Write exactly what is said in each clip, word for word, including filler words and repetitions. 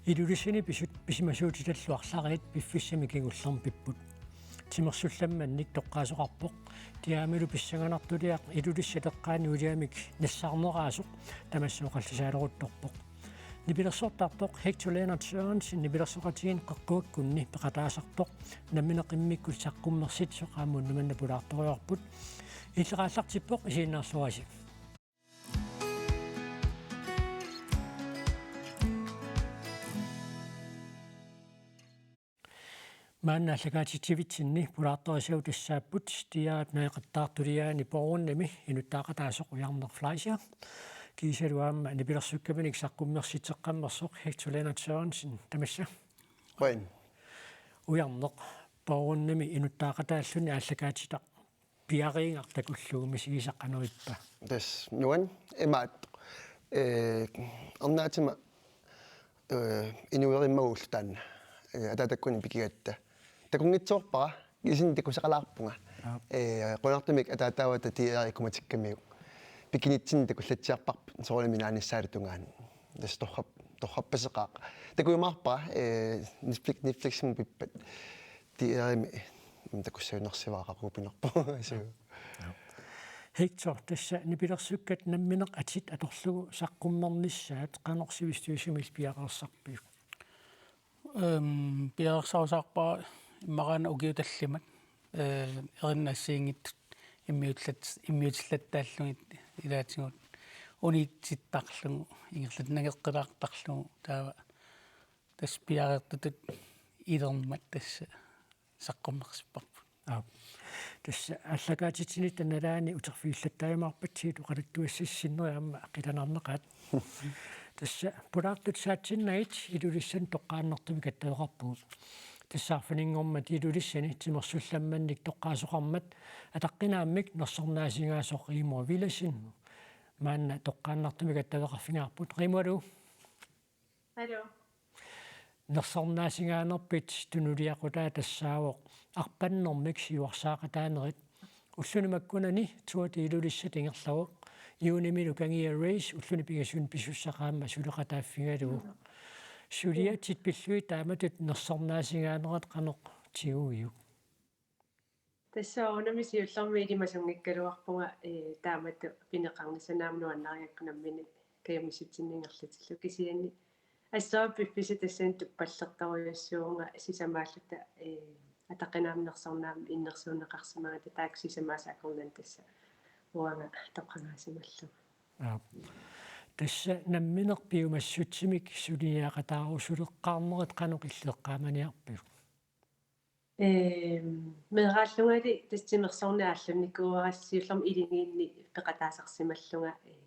Ilulissani pisut pisimasuutitallu arlariit piffissami kingullermi pipput. Timersullammannik toqqaasoqarpoq. Diamilu pissanganartuliaq Ilulissat eqqaanni uliamik nassaarneraasoq tamassa oqallisaaleruttorpoq. Nipilersortartoq Hector Lennert Sørensen nipilersoqatigiinni Qeqquakkunni peqataasartoq nammineqimmikkut saqqummersitsisoq aamma unnuk manna pulaartoriarput. Illit aallartippoq, isiginnaarluarisi. Maanna aallakaatitsivitsinni pulaartorisagut tassaapput D R-p najoqattaartuliaani Borgrunnimi inuttaaqataasoq Ujarneq Fleischer kiisalu aamma nipilersukkaminnik saqqummersitseqqammersoq Hector Lennert Sørensen, tamassa. Qujan. Ujarneq, Borgrunnimi inuttaaqataalluni aallakaatitaq piariinngaq takullugu misigisat qanoq ippa? Tassa nuann' imaattoq, ee, arnaatima, ee, inuerimmagu ulloq taanna, ee, ataatakkunni pikigatta. Takunngitsoorpara, kisianni takusaqalaarpunga. Aap. Ee, qujanartumik ataataavata D R ikkumatikkamiuk. Pikinitsinni takullatsiarparput, soorunami naanissaalu tungaanut. Tassa torrap-, torrappaseqaaq. Takujumaarpara, ee, Netflix, Netfliximut pippat. D R-imi takussagunarsivaaqaqupinerpu. Suu. Hector, tassa nipilersukkat nammineq atit atorlugu saqqummernissaat qanoq sivisutigisumik piareersarpiuk? Ehm, piareersarusaarpara immaqa una ukiut tallimat, eh, erinat assigiinngitsut immiutillat-, immiutillattaallugit ilaatigut uniitsittarlugu, ingerlat-, nangeqqilaartarlugu, taava tassa piareertutut ilermat tassa saqqummersipparput. Aap. Tassa aallakaatitsinitta nalaani uterfigillattaajumaarpatsigit oqaluttuassassinneri aamma qilanaarneqaat. Tassa pulaartut saatsinnaat Ilulissani toqqaannartumik attaveqarpugut. Tassa arfininngormat Ilulissani timersullammannik toqqaasoqarmat ataqqinaammik nersornaasinnaasoq Rigmor Villadsen maanna toqqaannartumik attaveqarfigaarput. Rigmor, aluu. Aluu. Nersornaasinnaanerpit tunuliaqutaa tassaavoq arpannermik siuarsaaqataanerit. Ulluni makkunani Tour de Ilulissat ingerlavoq. Juunimilu Kangia Race ulluni pingasuni pisussaq aamma suleqataaffigalugu. Suliatit pillugit taamatut nersornaasinnaanerit qanoq tiguiuk? Tassa soorunami siullermik ilimasunngikkaluarpunga, ee, taamatut pineqarnissaq aamma nuannarigakku nammineq kajumissutsinni ingerlatillugu, kisianni assorsuaq piffissaq tassani tuppallertorujussuuvunga sisamaalluta, ee, ataqqinaammik nersornaammik innersuunneqarsimagatta taakku sisamaat akornanni tassa uanga toqqagaasimallunga. Aap. Tassa nammineq piumassutsimik suliaqataarusuleqqaarnerit qanoq illit eqqaamaniarpiuk? Ehm, meeraallungali tassa timersorneq aallunnikuuara, siullermik iligiinni peqataasarsimallunga, eh,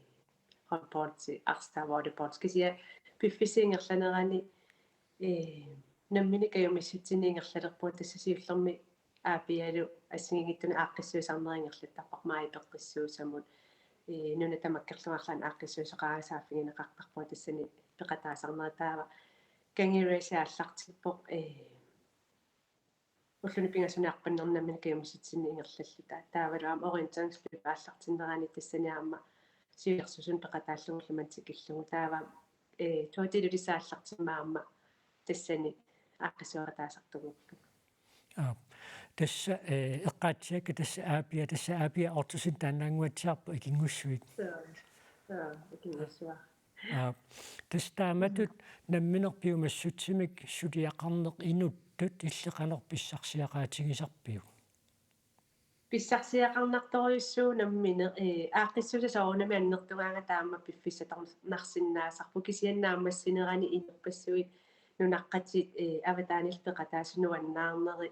håndboldi, arsaq volleyball. Kisianni piffissap ingerlanerani, eh, nammineq kajumissutsinni ingerlalerpunga, tassa siullermik aapialu assigiinngitsunik aaqqissuisarneq ingerlattarparput, maajip peqqissuusamut, eh, nuna tamakkerlugu arlaannik aaqqissuisoqaraangat saaffigineqartarpunga, tassani peqataasarneq. Taava Kangia Race aallartippoq, eh, ulluni pingasuni arpannermi nammineq kajumissutsinni ingerlalluta. Taavalu aamma orienteringsløb aallartinnerani tassani aamma siulersuisuni peqataallugu ullumimut tikillugu. Taava, eh, Tour de Ilulissat aallartimmat aamma tassani aaqqissuisoqataasartugut. Aap. Tassa, eh, eqqaatsiakka tassa Aapia, tassa Aapia Ottosen taannaannguatsiarpoq ikinngussuit. Suu. Suu, ikinngussuaq. Aap. Tassa taamatut nammineq piumassutsimik suliaqarneq inuttut illit qanoq pissarsiaqaatigisarpiuk? Pissarsiaqarnartorujussuuvoq nammineq, ee, aaqqissuussaq soorunami annertungaangat taama piffissatarnarsinnaasarpoq, kisianni naammassinerani inuppassuit nunaqqatit, ee, avataanillu peqataasut nuannaarneri,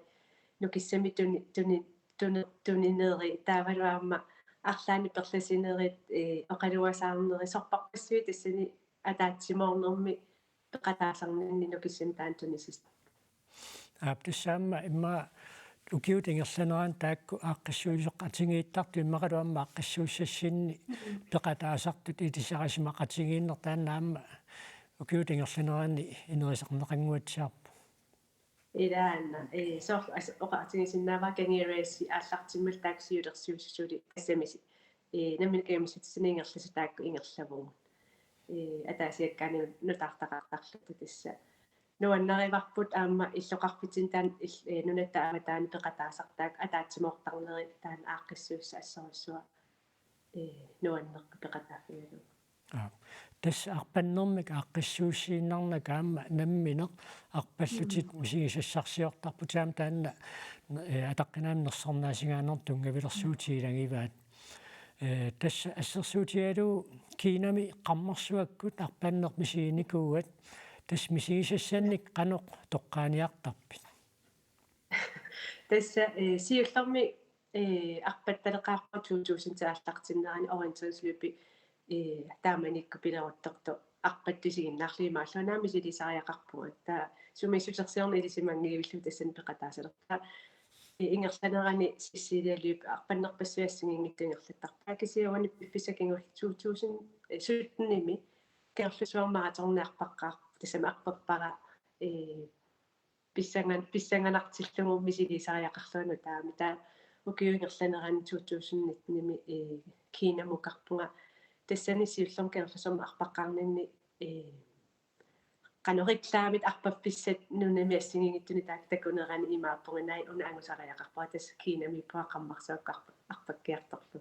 nukissamik tuni-, tuni-, tuni-, tunineri, taavalu aamma arlaannik perlasinerit, ee, oqaluasaarneri, sorpassuit tassani ataatsimoornermi peqataasarninni nukissamik taanna tunisisarpoq. Aap, tassa aamma immaqa ukiup ingerlanerani taakku aaqqissuisoqatigiittartut immaqalu aamma aaqqissuussassinni peqataasartut ilisarisimaqatigiinneq taanna aamma ukiup ingerlanerani inerisarneqannguatsiarpoq. Ilaanna, ee, soorlu as-, oqaatigisinnaavara Kangia Race aallartimmat taakku siulersuisut suli assamisi. Ee, nammineq kajumissutsinni ingerlasut taakku ingerlavugut. Ee, ataasiakkaanni nutaartaqartarluta tassa. nuannarivarput aamma illoqarfitsinni taanna il-, ee, nunatta avataani peqataasartaat ataatsimoortarneri taanna aaqqissuussaq assorujussuaq, ee, nuannerpoq peqataaffigalugu. Aa. Tassa arpannermik aaqqissuussiinnarnaka aamma nammineq arpallutit misigisassarsiortarputit aamma taanna, ee, ataqqinaammik nersornaasinnaanermut tunngavilersuutit ilagivaat. Ee, tassa assersuutigalugu Kinami qarmarsuakkut arpanneq misiginikuuat, tassa misigisassannik qanoq toqqaaniartarpit? Tassa, ee, siullermik, ee, arpattaleqaarpunga to tusind aallartinnerani orienteringsløbi, ee, taamanikkut pileruttortoq arpattusiinnarlugu imaallugu naamik misiliisariaqarpunga. Taava sumiissutersiorneq ilisimanngilluinnarlugu tassani peqataasalerpara. Ee, ingerlanerani Cecilia Løb arpannerpassuit assigiinngitsut ingerlattarpaat. Kisianni uani piffissap kingullermi to tusind syttenimi Kangerlussuarmi maratonimi arpaqqaar-, tassami arpappara, ee, pissangan-, pissanganartillugu misiliisariaqarlunga nutaamik. Taava ukiup ingerlanerani to tusind nittenimi, ee, Kinamukarpunga. Tassani siullermik Kangerlussuarmi arpaqqaarninni, ee, qanoq reklaamit arpaffissat nunami assigiinngitsuni taakku takunerani imaappoq, naak una angusariaqarpara, tassa Kinamiippunga qarmarsuakkut arpa-, arpakkiartorlugu.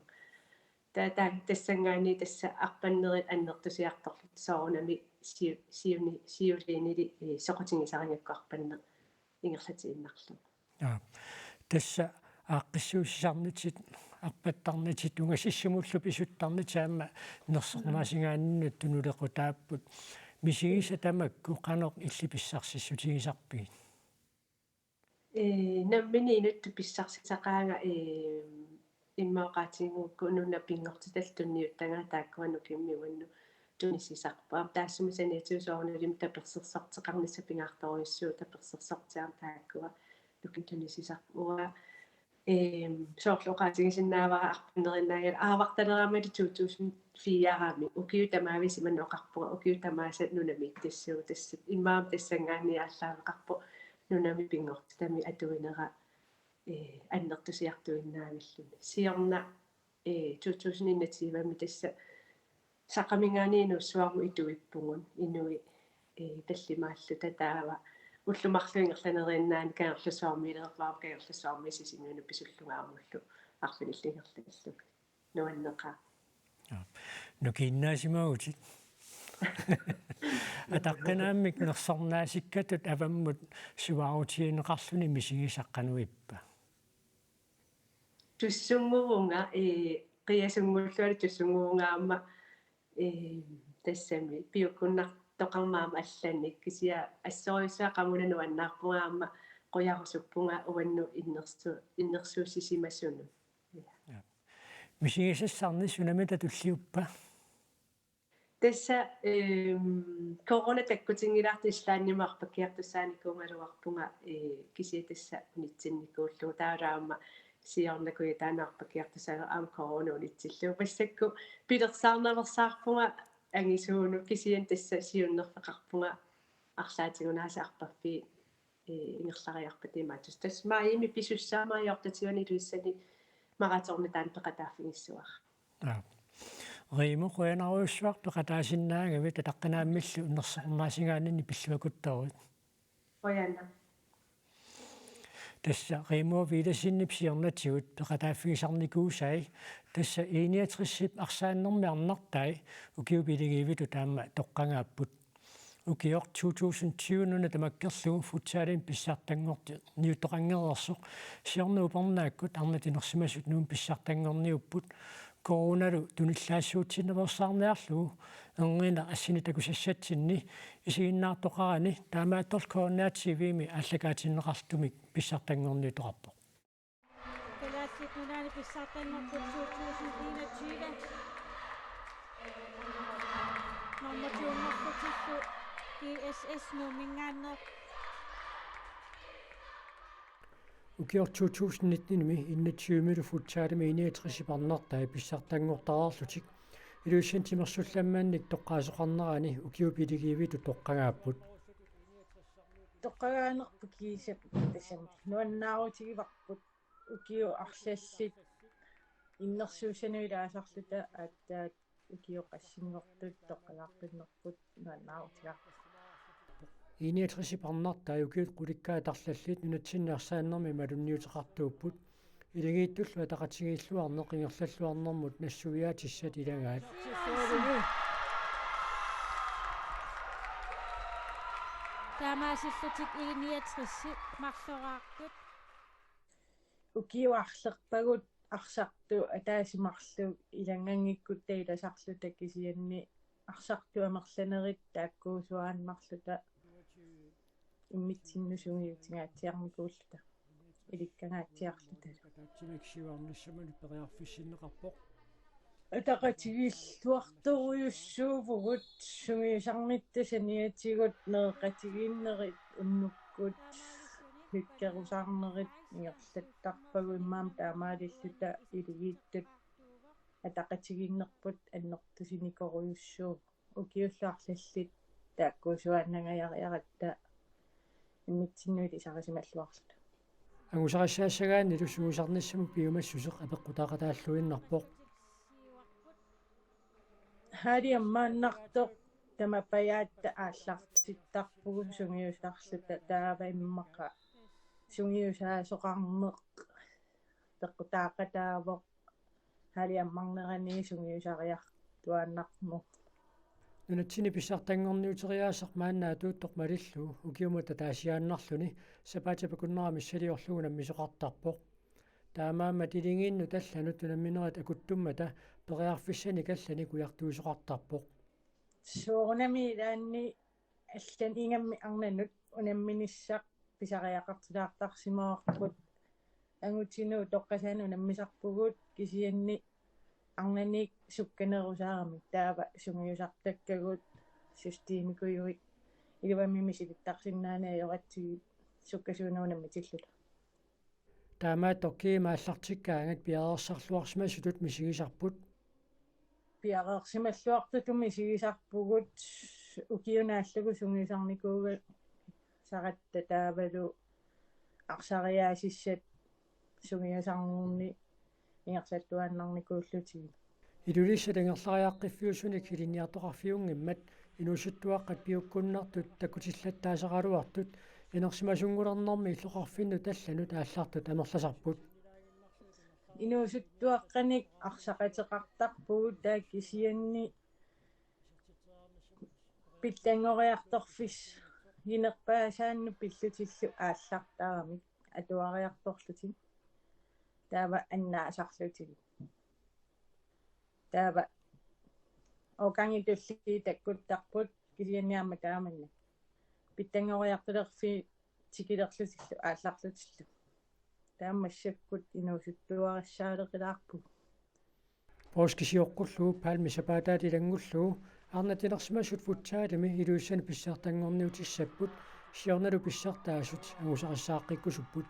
Taava taanna tassanngaanniit tassa arpannerit annertusiartorlutik soorunami siu-, siuni-, siuliinili, ee, soqutigisarigakku arpanneq ingerlatiinnarlugu. Aa. Tassa aaqqissuussisarnitit, arpattarnitit, ungasissumullu pisuttarnitit aamma nersornaasinnaanermut tunulequtaapput. Misigisat tamakku qanoq illit pissarsissutigisarpigit? Ee, nammineq inuttut pissarsisaqaanga, ee, immaqa oqaatigigukku nunap pinngortitallu tunniuttagaat taakkua nukimmi uannut tunisisarput. Aamma taassuma saniatigut soorunalimi tapersersorteqarnissaq pingaartorujussuuvoq, tapersersortiaat taakkua nukimmi tunisisarput. Uanga, ee, soorlu oqaatigisinnaavara arpannerinnaanngilaq aavartaleramali to tusind fire-mi. Ukiut tamaasa imannak oqarpunga, ukiut tamaasa nunamiittassuugut, tassa immaqa tassanngaanniit aallaaveqarpoq nunami pinngortitami atuinera, ee, annertusiartuinnavilluni. Siorna, ee, to tusind enogtyve-mi tassa Saqaminngaanniit Nuussuarmut ituippugut, inuit, ee, tallimaalluta, taava ullut marluk ingerlaneriinnaanni Kangerlussuarmiilerpara, Kangerlussuarmiit Sisimiunut pisullunga aamma ullut arfinillit ingerlalluta. Nuanneqaaq. Aa. Nukiinnaasimavutit. Ataqqinaammik nersornaasikkatut avammut suaarutigineqarluni misigisat qanoq ippa? Tussunngorpunga, ee, qiasunngulluarlunga tussunngorpunga aamma, ee, tassami piukkunnartoqarmat aamma allanik, kisianni assorujussuaq qamuuna nuannaarpunga aamma qujarusuppunga uannut innersu-, innersuussisimasunut. Ja. Misigisassarni sunamita tulliuppa? Tassa, ehm, corona takkutinngilaartoq Islandimi arpakkiartussaanikuugaluarpunga, ee, kisianni tassa unitsinnikuullugu, taavalu aamma siorna kujataanut arpakkiartussaaneq aamma corona unitsillugu. Massakkut pilersaarnaveersaarpunga angisuunut, kisianni tassa siunnerfeqarpunga arlaatigut aasiit arpaffiit, ee, ingerlariarpata imaattoq. Tassa maajimi pisussaammat ajoortatigut Ilulissani maratoni taanna peqataaffigissavara. Aa. Remo, qujanarujussuaq peqataasinnaagavit, ataqqinaammillu nersornaasinngaanniit pilluaqqusaarit. Qujanaq. Tassa Remo Villadsenip siornatigut peqataaffigisarnikuusai, tassa I niogtresip arsaannermi arnartai ukiut piligivitut aamma toqqagaapput. Ukioq to tusind tyve nuna tamakkerlugu futsalimi pissartanngorniuttoqanngereersoq siorna upernaakkut arnat inersimasut Nuummi pissartanngorniupput, coronalu tunillaassuutsinnaveersaarniarlugu erniinnaq assini takusassatsinni isiginnaartoqarani, taamaattorli K N R T V-mi aallakaatinneqartumik pissartanngorniuttoqarpoq. Kalaallit Nunaanni pissartanngorput to tusind enogtyve. Nummer to-nngorlutillu G S S Nuumminngaanneersoq. Ukioq to tusind nittenimi enogtyvemilu futsalimi I niogtresip arnartai pissartanngortareerlutik Ilulissani timersullammannik toqqaasoqarnerani ukiut piligivitut toqqagaapput. Toqqagaanerput kiisami tassami nuannaarutigivarput. Ukiut arlallit innersuussanut ilaasarluta aatsaat ukiut qassinngortut toqqagaaqqinnerput nuannaarutigaarput. I niogtres parnartai ukiut qulikkaat arlallit nunatsinni arsaannermi malunniuteqartuupput. Iligiittullu ataqatigiilluarneq ingerlalluarnermut nassuiaatissat ilagaat. Taamaasillutik I niogtres marloraartut. Ukiuarlerpagut arsartut ataaseq marluk ilannganngikkuttaaq ilasarluta kisianni arsartut amerlanerit taakkuusuaannarluta immitsinnut sungiutingaatsiarnikuulluta ilikkangaatsiarluta. Ataatsimeeqqat siuarnassaminut periarfissinneqarpoq. Ataqatigiilluartorujussuuvugut sungiusarnitta saniatigut nereqatigiinnerit unnukkut hykkerusaarnerit ingerlattarpagut immaqa taamaalilluta iligiittut ataqatigiinnerput annertusinikoorujussuuvoq. Ukiullu arlallit taakkuusuaannangajariaratta immitsinnut ilisarisimalluarluta. Angusarissaassagaannilu sungiusarnissamut piumassuseq apeqqutaaqataalluinnarpoq. Haali ammaannartoq tamapajaatta aallartittarpugut sungiusarluta taava immaqa sungiusaasoqarneq peqqutaaqataavoq haali ammarnerani sungiusariartuaannarpoq. Nunatsinni pissartanngorniuteriaaseq maanna atuuttoq malillugu ukiumut ataasiaannarluni sapaatip-akunnerata missiliorlugu unammisoqartarpoq. Taamaammat iligiinnut allanut unamminerit akuttummata periarfissanik allanik ujartuisoqartarpoq. Soorunami ilaanni allanit ingammik arnanut unamminissaq pisariaqartulaartarsimavarput. Angutinut utoqqasaanut unammisarpugut kisianni arnaniit sukkanerusaaramik taava sungiusartakkagut systemikujuit iluamik misilittarsinnaaneri ajoratsigit sukkasuumik unammitilluta. Taamaattoq kiima aallartikkaangat piareersarluarsimasutut misigisarput. Piareersimalluartutut misigisarpugut ukiunaallugu sungiusarnikuugassaratta taavalu arsariaasissat sungiusarnerni ingerlattuaannarnikuullutigit. Ilulissat ingerlariaqqiffiusunik ilinniartoqarfiunngimmat inuusuttuaqqat piukkunnartut takutillattaasaraluartut inersimasunngulernermi illoqarfinnut allanut aallartut amerlasarput. Inuusuttuaqqanik arsaqateqartarpugut taava kisianni pillanngoriartorfissaginerpaasaannut pillutillu aallartaramik atuariartorlutik. Taava annaasarlutigit. Taava årgangit tulliit takkuttarput kisianni aamma taamannak. Pillanngoriartulerfiit tikilerlutillu aallarlutillu. Taava massakkut inuusuttuarissaaleqilaarpugut. Poorskip sioqqullugu Palmip sapaataata ilanngullugu arnat inersimasut futsalimi Ilulissani pissartanngorniutissapput siornalu pissartaasut angusarissaaqqikkusupput.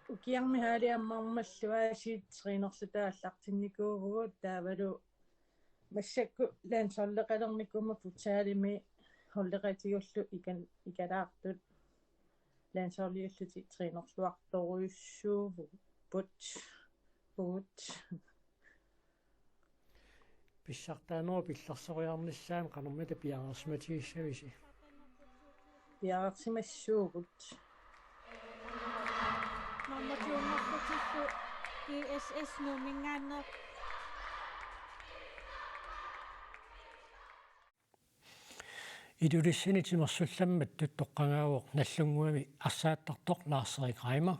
Ukiarmi haali ammarmalluaasiit trænerluta aallartinnikuuvugut taavalu massakkut landsholdeqalernikuummat futsalimi holdeqatigullu ikan-, ikalaartut landsholdiullutik trænerluartorujussuuvugut. Pugut. Pissartaanerup illersoriarnissaanut qanormita piareersimatigissavisi? Piareersimassuugut. Nummer to-nngorlutillu G S S Nuumminngaanneerpoq. Ilulissani timersullammattut toqqagaavoq Nagdlunguami arsaattartoq Lars-Erik Reimer.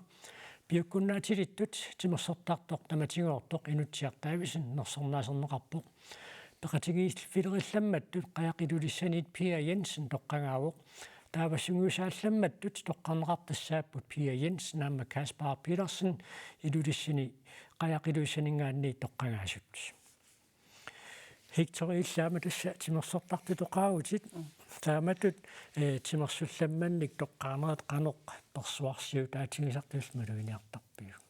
Piukkunnaatilittut timersortartoq tamatigoortoq Inutsiaq Davidsen nersornaaserneqarpoq. Peqatigiiffilerillammattut Qajaq Ilulissaniit Pia Jensen toqqagaavoq. Taava sungiusaallammattut toqqarneqartassaapput Pia Jensen aamma Kaspar Petersen Ilulissani Qajaq Ilulissaninngaanniit toqqagaasut. Hector, illit aamma tassa timersortartoqarputit. Taamatut, eh, timersullammannik toqqaanerit qanoq persuarsiutaatigisartut maluginiartarpiuk?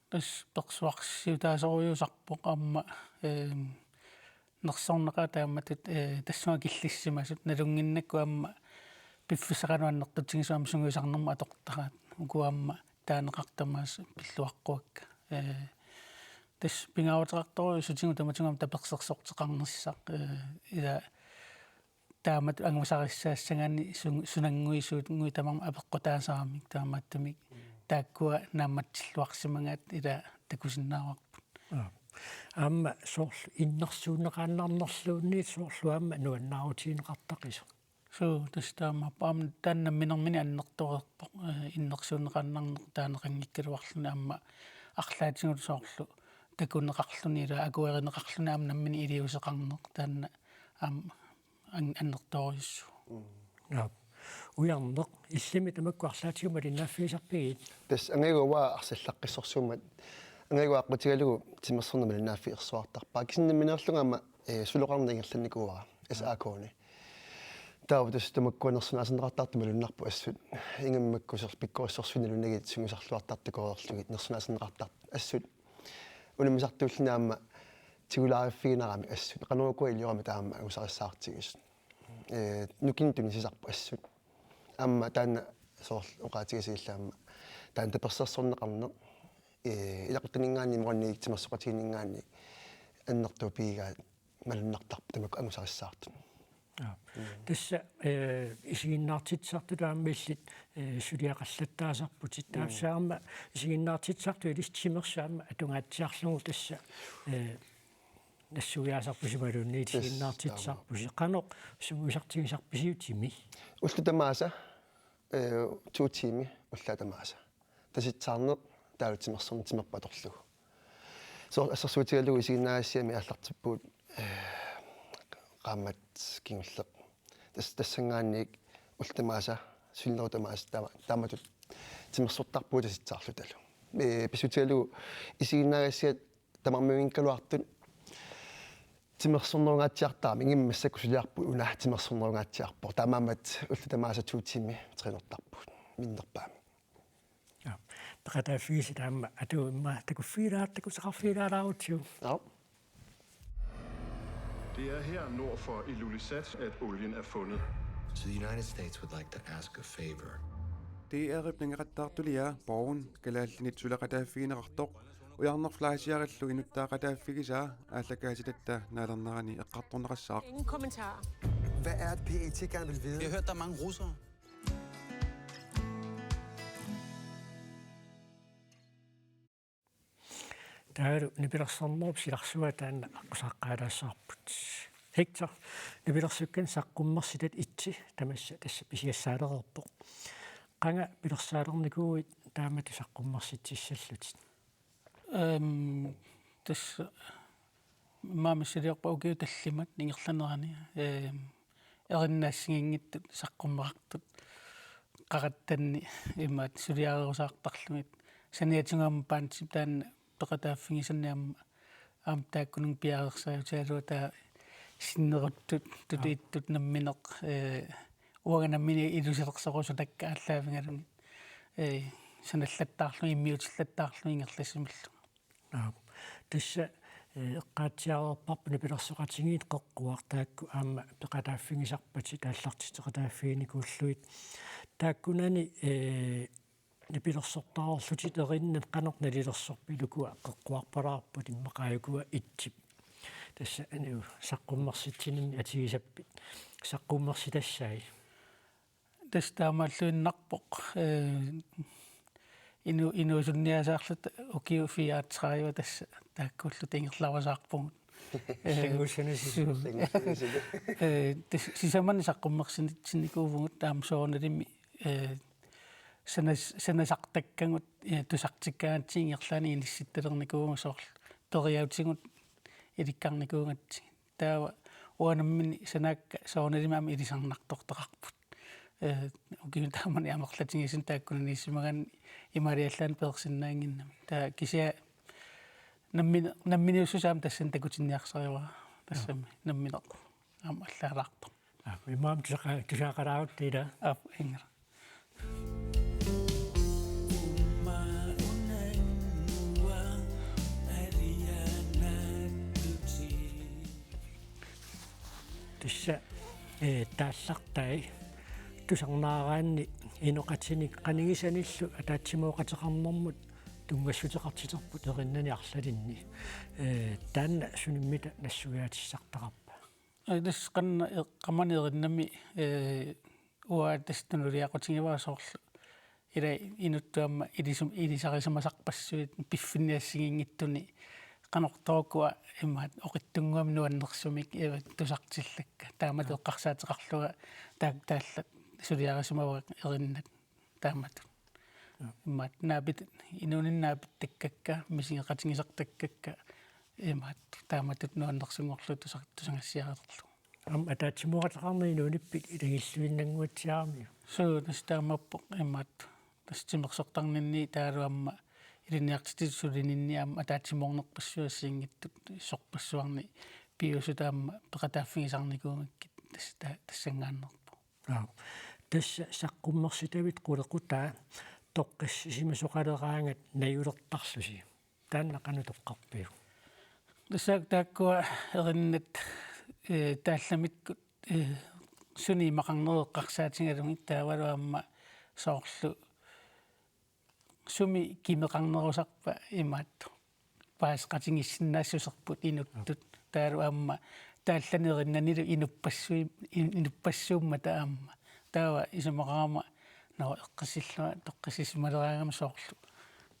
Tassa persuarsiutaasorujussuusarpoq aamma, ehm, nersorneqaat taamatut, eh, tassunga killissimasut nalunnginnakku aamma piffissaqarnermut annertutigisumik sungiusarnermut atortaraat. Uku aamma taaneqartut tamaasa pilluaqquakka. Eh, tassa pingaaruteqartorujussuuvoq sutigut tamatigut tapersersorteqarnissaq, eh, ila taamatut angusarissaassagaanni sun-, sunannguit suunnguit tamarmik apeqqutaasaramik, taamaattumik taakkua naammatsilluarsimagaat ila takusinnaavarput. Aap. Aamma soorlu innersuunneqaannarnerluunniit soorlu aamma nuannaarutigineqartaqisoq. Suu, tassa taamaappoq. Aamma taanna namminermini annertoreerpoq, eh, innersuunneqaannarneq taaneqanngikkaluarluni aamma arlaatigut soorlu takuneqarluni ila akuerineqarluni aamma nammineq iliuuseqarneq taanna aamma an-, annertoorujussuuvoq. Mm. Aap. Ujarneq, illimmi tamakku arlaatigut malinnaaffigisarpigit? Tassa angajua arsallaqqissorsuummat, angajua aqqutigalugu timersorneq malinnaaffigersuartarpaa. Kisianni nammineerlunga aamma, eh, suloqarneq ingerlannikuuara, S A K-ni. Taava tassa tamakkua nersornaaserneqartartut malunnarput assut. Ingammik makku soorlu pikkorissorsuit nalunagit sungiusarluartartut takoreerlugit nersornaaserneqartartut assut. Unammisartuulluni aamma tigulaariffigineqarami assut. Qanoq ukua iliorami taama angusarissaartigisut. Eh, nukinnik tunisisarput assut. Aamma taanna soorlu oqaatigalugu illit aamma taanna tapersersorneqarneq, eh, ilaquttaninngaanniit imaluunniit timersoqatigiinninngaanniit annertuumik pigigaat malunnartarput tamakku angusarissaartut. Aap. Mm. Tassa, eh, isiginnaartitsisartutut aamma illit, eh, suliaqallattaasarputit. Mm. Tassa aamma isiginnaartitsisartut ilissi timersut aamma atungaatsiarlugu tassa, eh, nassuiaasarpusi imaluunniit Tassa isiginnaartitsisarpusi. Taama. Qanoq sungiusartigisarpisiuk timi? Ullut tamaasa, eh, to timer ullut tamaasa. Tasitsaarneq taavalu timersorneq timerput atorlugu. Soorlu assersuutigalugu isiginnaagassiami aallartippugut, eh, qaammat kingulleq. Tas-, tassanngaanniit ullut tamaasa, sullinerup tamaasa taama-, taamatut timersortarpugut tasitsaarlutalu. Eh, pissutigalugu isiginnaagassiat tamarmiunngikkaluartut timersornerungaatsiartarami, ingammik massakkut suliarput una timersornerungaatsiarpoq. Taamaammat ullut tamaasa to timer trænertarpugut minnerpaamik. Ja. Peqataaffigisat aamma atuimma takuffigilaat, takuteqarfigilaalaarutsigu. Ja. Det er her nord for Ilulissat, at olien er fundet. So the United States would like to ask a favor. D R-ip nangeqattaartulia Borgen kalaallinit suleqataaffigineqartoq Ujarneq Fleischerip inuttaaqataaffigisaa aallakaatitatta naalernerani eqqartorneqassaaq. Ingen kommentar. Hvad er det, P E T gerne vil vide? Jeg har hørt, der er mange russere. Taavalu nipilersornerup silarsua taanna aqqusaqqaalaassavarput. Hector, nipilersukkanik saqqummersitat et tamassa tassa pisiassaalereerpoq. Qanga pilersaalernikuuit taamatut saqqummersitsissallutit? Ehm, tassa immaqa missiliorpat ukiut tallimat ingerlanerani, ehm, erinnaat assigiinngitsut saqqummeqartut qaqattanni imaattoq suliarerusaartarlugit. Saniatigut aamma bandip taanna peqataaffigisanni aamma, aamma taakkununnga piareersariutigalugu taava sinneruttut, tutuittut nammineq, eh, uanga nammineq ilusilersorusutakka aallaavigalugit. Eh, sanallattaarlugit, immiutillattaarlugit ingerlassimallugit. Aap. Tassa, eh, eqqaatsiareerparput nipilersoqatigiit qeqquartaakku aamma peqataaffigisarpatit aallartitseqataaffiginikuullugit. Taakkunani, eh, nipilersortaarlutit erinnat qanoq nalilersorpit, ukua qeqquarpalaarput immaqa ukua et. Tassa aniu saqqummersitsininni atigisappit. Saqqummersitassai. Tassa taamaalluinnarpoq, eh, inu-, inuusunniasaarluta ukiut fireogtredive tassa taakkuulluta ingerlarusaarpugut. Eh, Sanngussanasit. Su-, Sanngussanasit. Eh, tassa sisamani saqqummersitsinnikuuvugut aamma soorunalimi, eh, sanas-, sanasartakkagut, eh, tusartikkaangatsigit ingerlaannaq inissittalernikuuvugut soorlu periaatigut ilikkarnikuugatsigit. Taava uanga nammineq sanaakka soorunalimi aamma ilisarnartortaqarput. Eh, ukiuni taamani amerlatigisuni taakkunaniissimagaanni imaaliallaannaq peersinnaannginnami. Taava kisianni nammin-, namminiussuseq aamma tassani takutinniarsarivara. Tassami nammineq aamma allaalaartoq. Aap, immaqa tusaqa-, tusaaqalaarutta ila. Aap, inngila. Tassa, eh, taallartai tusarnaaraanni inoqatinik qanigisanillu ataatsimooqateqarnermut tunngassuteqartiterput erinnani arlalinni. Eh, taanna sunimmita nassuiaatissartaqarpa? Tassa qanoq, qamani erinnami, ee, uanga tassa tunuliaqutigivara soorlu. Ila inuttut aamma ilisum-, ilisarisimasarpassuit piffinni assigiinngitsuni qanortoq ukua imaattoq oqitsunnguamik nuannersumik, ee, tusartillakka. Taamatut eqqarsaateqarlunga taak-, taallat suliarisimavakka erinnat taamatut. Imaattoq naapit-, inuuninni naapittakkakka, misigeqatigisartakkakka, imaattoq taamatut nuannersunngorlugit tusar-, tusagassiareerlugu. Aamma ataatsimoortaqarneq inuunippit ilagilluinnannguatsiarami. Suu, tassa taamaappoq imaattoq. Tassa timersortarninni taavalu aamma ilinniartitsisut sulininni aamma ataatsimoornerpassuit assigiinngitsut sorpassuarni piviusut aamma peqataaffigisarnikuugakkit tassa ta-, tassanngaanneerpoq. Aa. Tassa saqqummersitavit qulequtaa toqqissisimasoqaleraangat najulertarlusi. Taanna qanoq toqqarpiuk? Tassa taakkua erinnat, ee, taallamikkut, ee, suni imaqarnerit eqqarsaatigalugit taavalu aamma soorlu sumi kimeqarnerusarpa imaattoq. Paaseqatigiissinnaassuserput inuttut. Taavalu aamma taallani erinnanilu inuppassuim-, in-, inuppassuummata aamma. Taava isumaqarama Nå, eqqissillunga toqqissisimaleraangama soorlu.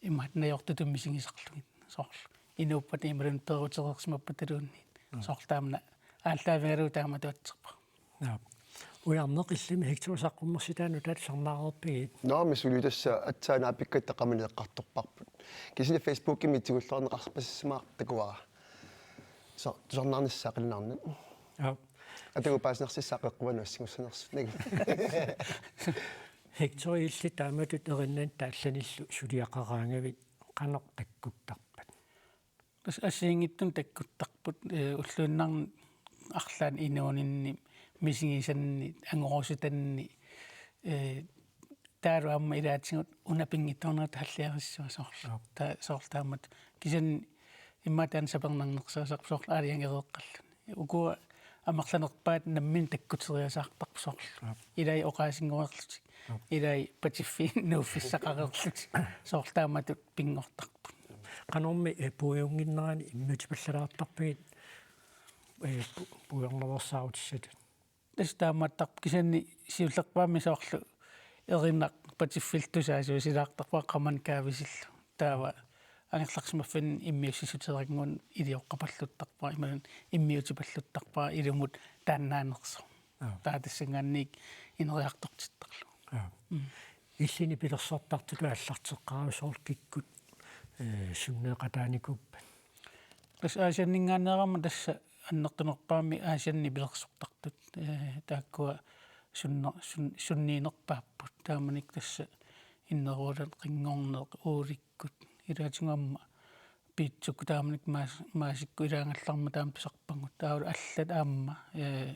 Imaattoq najortutut misigisarlugit soorlu. Inuuppata imaluunniit peerutereersimappataluunniit. Mm. Soorlu taamna aallaavigalugu taama atuatserpoq. Nå. Ujarneq, illimmi Hector saqqummersitaanut tusarnaareerpigit? Nå, men suli tassa aatsaat naapikkatta qamani eqqartorparput. Kisianni Facebookimi tigulluarneqarpasissimaqarpoq takuara. Sa-, tusarnaarnissaa qilanaarnat. Aap. Atagu paasinersissaaq eqqumanut assingussanersut. Hector, illit taamatut erinnat taallanillu suliaqaraangavit qanoq takkuttarpat? Tassa assigiinngitsunik takkuttarput, ee, ulluinnarni arlaanni inuuninni, misigisanni, angorusutanni, ee, taavalu aamma ilaatigut una pinngitsoornera taalliarissavara soorlu. Aap. Ta-, soorlu taamatut. Kisianni immaqa taanna sapernarnersaasarpoq soorlu aalajangereeqqalluni. Ukua amerlanerpaat nammineq takkuteriasaartarput soorlu. Aap. Ilai oqaasinngoreerlutik. Aap. Ilai patiffiit nuuffissaqareerlutik. Soorlu taamatut pinngortarput. Qanormi, eh, puiunnginnerani immiutipallalaartarpigit, eh, pu-, puiornaveersaarutissatut? Tassa taamaattarpoq, kisianni siullerpaamik soorlu erinnaq patiffillu tusaasuusilaartarpara qamani kaavisillu. Taava angerlarsimaffinni immiussissuteeraannguaq ilioqqapalluttarpara, imaluunniit immiutipalluttarpara ilumut taannaanersoq. Aap. Taava tassanngaanniit ineriartortittarlugu. Aap. Mm. Illit nipilersortartutut aallarteqqaaviuk, soorlu kikkut, eh, sunneeqataanikuuppat? Tassa Aasianninngaanneerama tassa annertunerpaamik Aasianni nipilersortartut, eh, taakkua sunne-, sun-, sunniinerpaapput. Taamanikkut tassa inneruulat, qinngorneq, uulikkut, ilaatigut aamma piitsukkut taamanikkut maas-, maasikkut ilaagallarmat taama tusarpagut. Taavalu allat aamma, ee,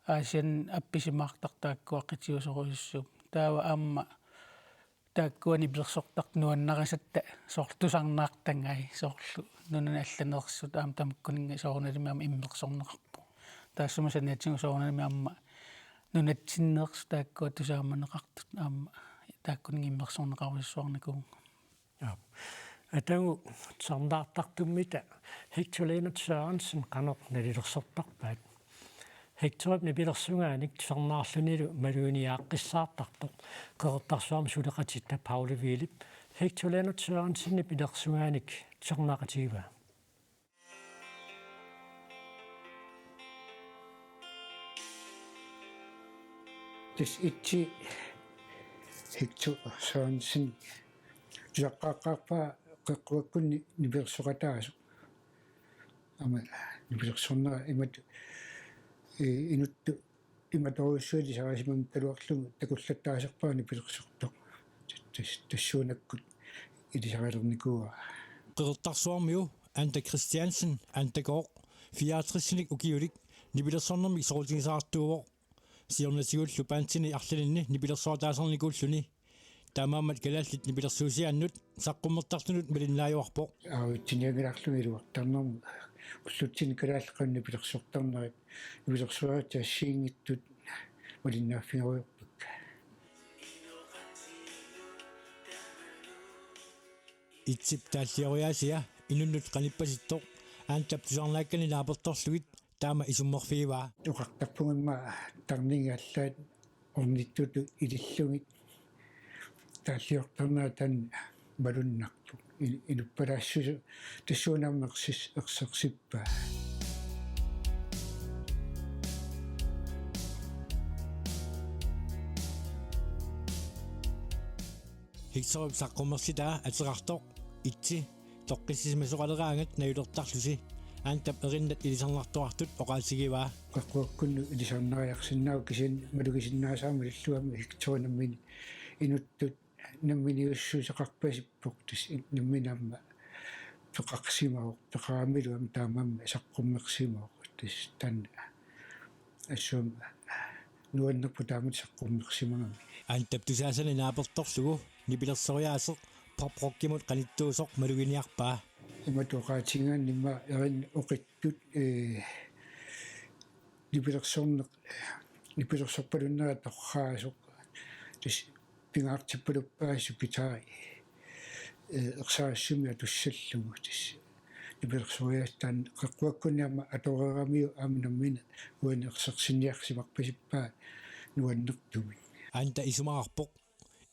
Aasianni appisimaartartut taakkua qitiusorujussuupput. Taava aamma taakkua nipilersortartut nuannarisatta soorlu tusarnaartagai, soorlu nunani allaneersut aamma tamakkuninnga soorunalimi aamma immersorneqarpoq. Taassuma saniatigut soorunalimi aamma nunatsinneersut taakkua tusaamaneqartut aamma taakkuninnga immersorneqarujussuarnikuuvunga. Aap. Atagu tusarnaartartummita Hector Lennert Sørensen qanoq nalilersortarpaat? Hectorip nipilersugaanik tusarnaarlunilu maluginiaaqqissaartartoq Qeqertarsuarmi suleqatitta Paula Hvilep Hector Lennert Sørensenip nipilersugaanik tusarnaaqatigivaa. Tassa itsi Hector Sørensen tusaqqaaqqaarpaa Qeqqukkunni nipilersoqataasoq. Aamma nipilersornera imatut, ee, inuttut imatorujussuit ilisarisimanngikkaluarlugu takullattaasarpara nipilersortoq. Tas-, tassuunakkut ilisarilernikuuara. Qeqertarsuarmiu Anda Christiansen, Andagooq, fireogtres-inik ukiulik nipilersornermik soqutigisaqartuuvoq. Siornatigullu bandinik arlalinnik nipilersortaasarnikuulluni. Taamaammat kalaallit nipilersuusiaannut saqqummertartunut malinnaajuarpoq. Aavitsinianngilarluni iluartarnermut ullutsinni kalaallit qanoq nipilersortarnerat nipilersuerisat assigiinngitsut malinnaaffigerujoorpakka. Itsip taallioriaasia inunnut qanippasittoq Andap tusarnaakkani naapertorlugit taama isummerfigivaa. Oqartarpunga immaqa tarningi allaat ornittutut ilillugit taalliortarnera taanna malunnarpoq. I-, inuppalaassuseq tassuuna aamma ersis-, ersersippaa. Hectorip saqqummersitaa ateqartoq Itsi toqqissisimasoqaleraangat najulertarlusi Aantap erinnat ilisarnartuartut oqaatigivaa. Qeqquakkunnut ilisarnariarsinnaavoq kisianni malugisinnaasarami illuami Hector nammineq inuttut namminiussuseqarpasippoq tassa nammineq aamma peqarsimavoq peqaramilu aamma taamaammat saqqummersimavoq tassa taanna assut aamma nuannerpoq taamatut saqqummersimagami. Aantap tusaasanik naapertorlugu nipilersoriaaseq poprockimut qanittuusoq maluginiarpaa. Imatut oqaatigigaanni immaqa erinnat oqittut, ee, nipilersorneq, nipilersorpalunnerat torraasoq. Tassa pingaartippaluppaasoq guitari, ee, ersarissumik atussallugu tassa. Nipilersoriaaseq taanna qeqquakkunni aamma atoreeramiuk aamma nammineq uani ersersinniarsimarpasippaa nuannertumik. Aanta isumaqarpoq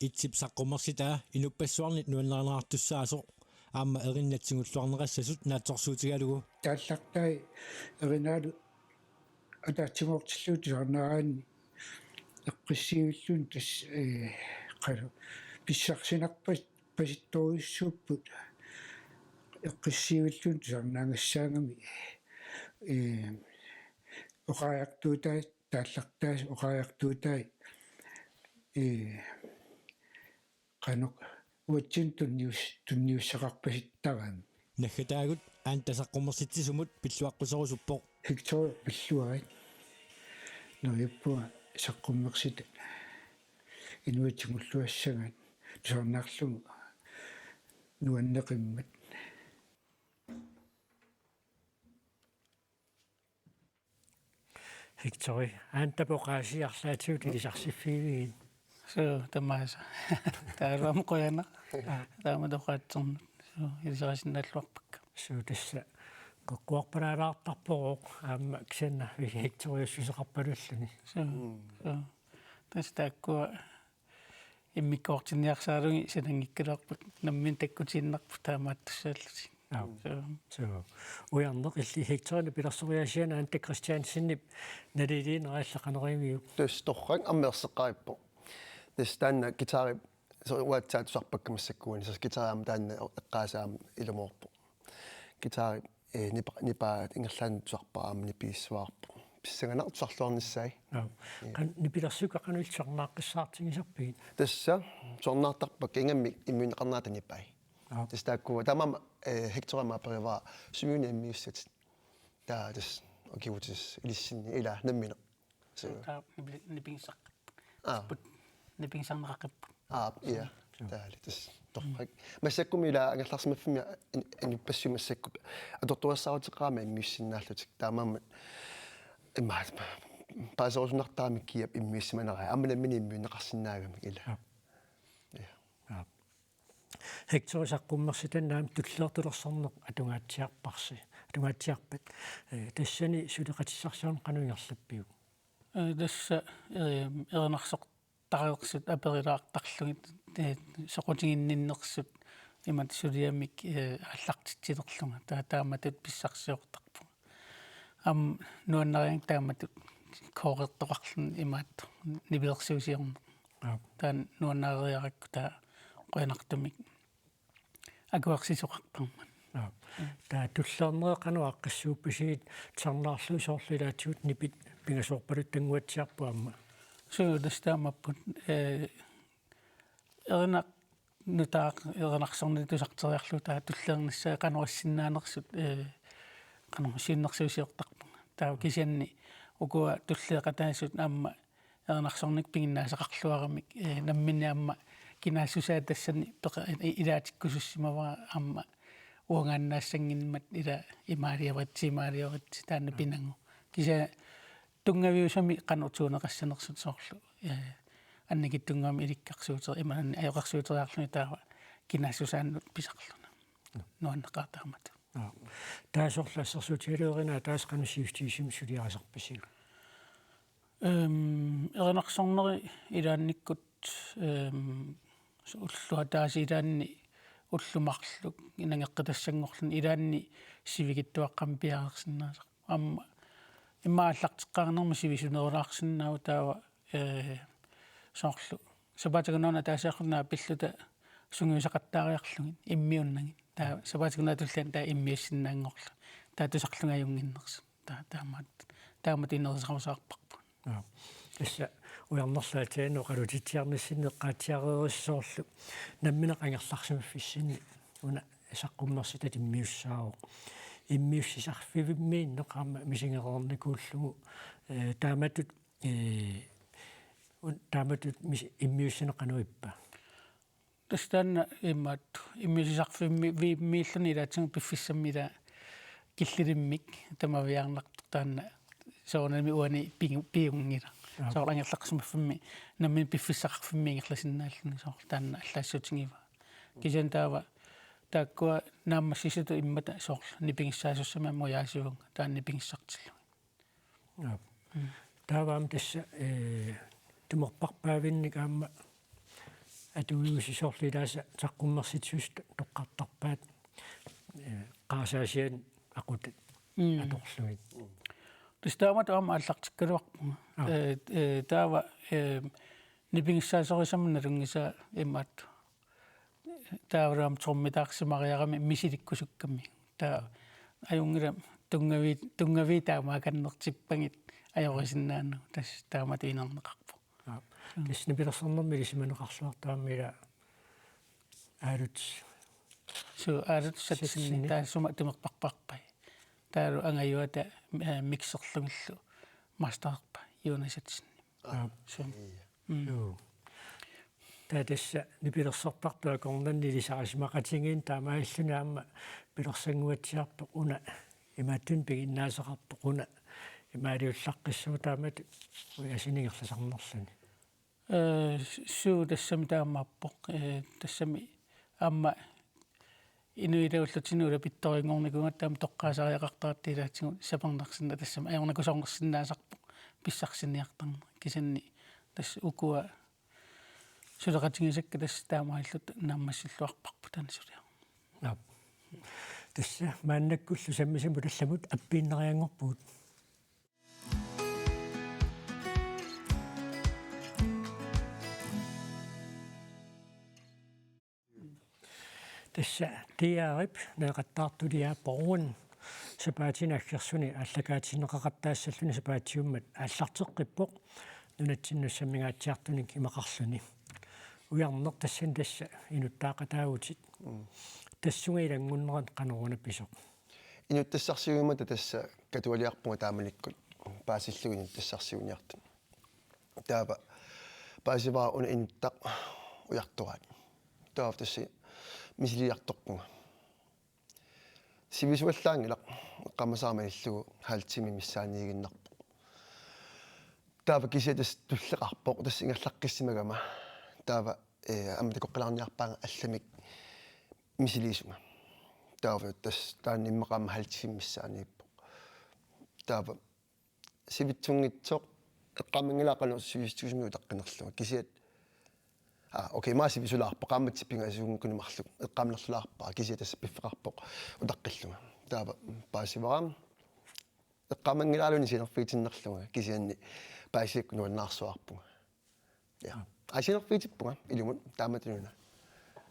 Itsip saqqummersitaa inuppassuarnit nuannarineqartussaasoq aamma erinnat tigulluarneqassasut naatsorsuutigalugu. Taallartai erinaalu ataatsimoortillugu tusarnaaraanni eqqissiivilluni tassa, ee, qanoq pissarsinarpat pasittorujussuupput eqqissiivilluni tusarnaagassaagami, ee, oqariartuutai taallartaasut oqariartuutai, ee, qanoq uatsinnut tunnius-, tunniussaqarpasittarami. Naggataagut Aanta saqqummersitsisumut pilluaqquserusuppoq. Hector pilluarit. Neriuppunga saqqummersitat inuit tigulluassagaat tusarnaarlugu nuanneqimmat. Hectori, Aantap oqaasii arlaatigut ilisarsiffigivigit? Suu, tamaasa. Taavalu aamma qujanaq. Aa. Taamatut oqaatsernut. Suu, ilisarisinnaalluarpakka. Suu, tassa qeqquarpalaalaartarpoq aamma kisianni Hectoriussuseqarpalulluni. Suu, mm, suu. Tassa taakkua immikkoortinniarsaralugit sananngikkaluarput nammineq takkutiinnarput taamaattussaallutik. Aap. Suu. Suu. Ujarneq illit Hectorip nipilersoriaasianik Aanta Christiansenip naliliinera illit qanoq iviuk? Tassa torrak aamma erseqqarippoq. Tassa taanna guitari so-, uatsaat tusarpakka massakkut uani. Tassa guitari aamma taanna eqqaasaa aamma ilumoorpoq. Guitari, ee, nipa-, nipaa ingerlaannaq tusarpara aamma nipigissuarpoq. Pissanganaq tusarluarnissaa. Aap. Ee. Qan-, nipilersukkut qanoq illit tusarnaaqqissaartigisarpigit? Tassa tusarnaartarpakka ingammik immiunneqarnerata nipai. Aap. Tassa taakkua taamaammat, ee, Hectorip aamma aperivara sumiuna immiussatit. Taava tassa ukioq tassa ilissinni ilaa nammineq. Suu. Taava nipi-, nipigissaqqippugut. Aa. Put-, nipigissanneqaqqipput. Aa, ja. Suu. Taali tassa torrak. Massakkumi ilaa angerlarsimaffimmi in-, inuppassuit massakkut atortorissaaruteqarami immiussinnaallutik. Taamaammat immaqa paaserusunartarami kiap immiussimanerai. Aamma nammineq immiunneqarsinnaagamik ilaa. Aap. Ja. Aap. Hectorip saqqummersitanni aamma tulliartulersorneq atungaatsiarparsi. Atungaatsiarpat, ee, tassani suleqatissarsiorneq qanoq ingerlappiuk? Ee, tassa, ee, erinarsortareersut aperilaartarlugit, ee, soqutiginninnersut imatut suliamik, ee, aallartitsilerlunga. Taava taamatut pissarsiortarpunga. Aamma nuannarigaanni taamatut koorertoqarluni imaattoq nipilersuusiorneq. Aap. Taanna nuannareriarakku taava qujanartumik akuersisoqartarmat. Aap. Mm. Taava tulliarnera qanoq aaqqissuuppisigit tusarnaarlugu soorlu ilaatigut nipit pingasoorpaluttunnguatsiarput aamma? Suu, tassa taamaappoq, ee, erinaq nutaaq erinarsorneq tusarteriarlugu taava tulliarnissaa qanoq issinnaanersut, ee, qanoq siunnersuusiortarpunga. Taava kisianni ukua tulleqataasut aamma erinarsornikkut piginnaasaqarluaramik, ee, nammineq aamma kinaassusaa tassani peqa-, i-, ilaatikkusussimavara aamma uangaannaassannginnerat ilaa imaaliaritsi, imaaliaritsi taanna pinagu. Kisianni tunngaviusami qanoq tuuneqassanersut soorlu, ee, annikitsunnguamik ilikkarsuuter-, imaluunniit ajoqersuuteriarluni taava kinaassusaannut pisarluni. Nuanneqaaq taamatut. Aa. Taava soorlu assersuutigaluarina taas qanoq sivisutigisumik suliarisarpisiuk? Ehm, erinarsorneri ilaannikkut, ehm, ulluataasiilaanni ullut marluk inangeqqitassanngorluni ilaanni sivikitsuaqqamik piareersinnaasarpoq. Aamma immaqa aallarteqqaarnermi sivisunerulaarsinnaavoq taava, eh, soorlu sapaatip akunnera ataasiarluta naapilluta sungiusaqattaariarlugit immiunnagit. Taava sapaatip akunnera tulliani taava immiussinnaanngorlugit. Taava tusarlugit ajunnginnersut. Taa-, taamaat-, taamatut ineriartorsaarparput. Aa. Tassa ujarnerlu aatsaannguaq oqalutitsiarnissinni eqqaatsiareerisi soorlu nammineq angerlarsimaffissinni una saqqummersitat immiussaavoq. Immiussisarfivimmiinneq aamma misigereernikuullugu, eh, taamatut, eh, un-, taamatut mis-, immiussineq qanoq ippa? Tassa taanna imaattoq immiussisarfimmi-, -vimmiilluni ilaatigut piffissami ila killilimmik tamaviaarnartoq taanna soorunami uani pigu-, pigunngilaq. Aap. Soorlu angerlarsimaffimmi nammineq piffissaqarfimmi ingerlasinnaalluni soorlu taanna allaassutigivaat. Kisianni taava taakkua naammassisutut immata soorlu nipigissaasussami aamma ujaasivunga taanna nipigissartillugit. Aap. Mm. Taava aamma tassa, eh, tumerparpaavinnik aamma atuiusi soorlu ilaasa saqqummersitsisut toqqartarpaat, eh, qarasaasianik aqutat Mm. atorlugit. Tassa taamatut aamma aallartikkaluarpunga. Aap. Eh, eh, taava, eh, nipigissaasorisammat nalunngisaa imaattoq. Taavalu aamma trommitaarsimariarami misilikkusukkami. Taava ajunngilaq tunngavii-, tunngavii taamaakannertippakkit ajorisinnaanagu tassa taamatut inerneqarpoq. Aap. Mm. Tassa nipilersornermi ilisimaneqarluartoq aamma ila aalut. Suu, aalut satsinni. Satsinni. Taassuma tumerparparpai. Taavalu angajuata, eh, mixerlugillu mastererpaa Jonas Satsinni. Aap. Suu. Ia. Mm. Joo. Taava tassa nipilersortartut akornanni ilisarisimaqatigiinni taamaalilluni aamma pilersannguatsiarpoq una imaattunik piginnaasaqarpoq una imaaliullaqqissuuvoq taamatut ujaasinik ingerlasarnerluni. Eh, suu tassami taamaappoq. Eh, tassami aamma inuit ilagalugit ulapittorinngornikuugatta aamma toqqaasariaqartaratta ilaatigut sapernarsinnaasoq tassami ajornakusoorsinnaasarpoq pissarsiniartarneq. Kisianni tassa ukua suleqatigisakka tassa taamaalilluta naammassilluarparput taanna suliaq. Aap. Tassa maannakkullu sammisamut allamut appiinnarianngorpugut. Tassa D R-ip Neeqattaartuliaa Borgen sapaatip aggersuni aallakaatinneqaqattaassalluni sapaatiummat aallarteqqippoq nunatsinni samminngaanniit imaqarluni. Ujarneq tassani tassa inuttaaqataavutit. Mm. Tassunga ilanngunnerat qanoruna pisoq? Inuttassarsiuimmata tassa katualiarpunga taamanikkut paasillugu inuttassarsiuniartut. Taava paasivara una inuttaq ujartoraat. Taava tassa misiliartorpunga. Sivisuallaanngilaq eqqaamasara malillugu halv time missaaniiginnarpoq. Taava kisianni tassa tulleqarpoq tassa ingerlaqqissimagama. Taava, eh, aamma takoqqilaarniarpaanga allamik misiliisunga. Taava tassa taanna immaqa aamma halv time missaaniippoq. Taava sivitsunngitsoq eqqaamanngilara qanoq sivisutigisumik utaqqinerlunga. Kisianni, aa, okay, maani sivisulaarpoq, qaammatit pingasuunngikkunik marluk eqqaamanerlulaarpara, kisianni tassa piffeqarpoq utaqqillunga. Taava paasivara eqqaamanngilarluni sianerfigitinnerlunga, kisianni paasivara nuannaarsuarpunga. Ja. Aa, sianerfigitippunga ilumut taamatut una.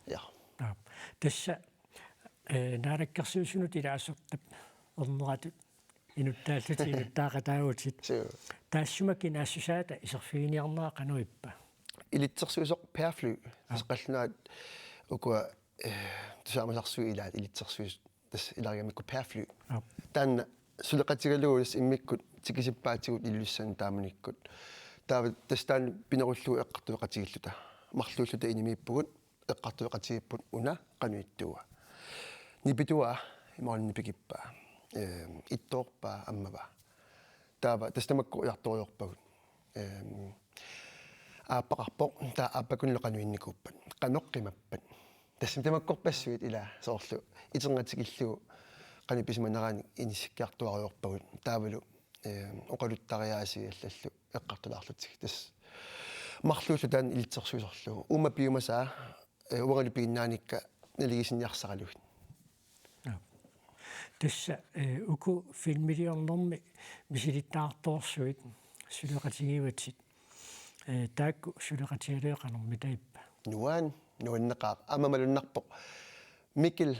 Ja. Aap. Tassa, eh, naalakkersuisunut ilaasortap erneratut inuttaallutit inuttaaqataavutit. Suu. Taassuma kinaassusaata iserfiginiarnera qanoq ippa? Ilitsersuisoq Pærefly. Aap. Tassa qallunaat ukua, eh, tusaamasarsuit ilaat ilitsersuisut tassa ilagigamikku Pærefly. Aap. Taanna suleqatigalugu tassa immikkut tikisippaatigut Ilulissani taamanikkut. Taava tassa taanna pinerullugu eqqartueqatigiilluta. Marluulluta inimiippugut, eqqartueqatigiipput una qanoq ittuua. Nipituaa, imaluunniit nipigippaa. Ehm, ittoorpaa ammavaa. Taava tassa tamakku ujartoriarpagut. Ehm, aappaqarpoq, taava aappakunilu qanoq innikuuppat. Qanoq qimappat. Tassami tamakkorpassuit ila soorlu iternatikillugu qanoq pisimanerani inissikkiartuarujoorpagut. Taavalu, eh, oqaluttariaasiit allallu eqqartulaarlutik. Tassa marluulluta taanna ilitsersuisorlugu. Uuma piumasaa, eh, uangalu piginnaanikka naligiisinniarsaralugit. Aap. Tassa, eh, uku filmiliornermi misilittagartorsuit suleqatigivatit. Eh, taakku suleqatigalugit qanormitaava? Nuan, nuanneqaaq. Aamma malunnarpoq. Mikkel,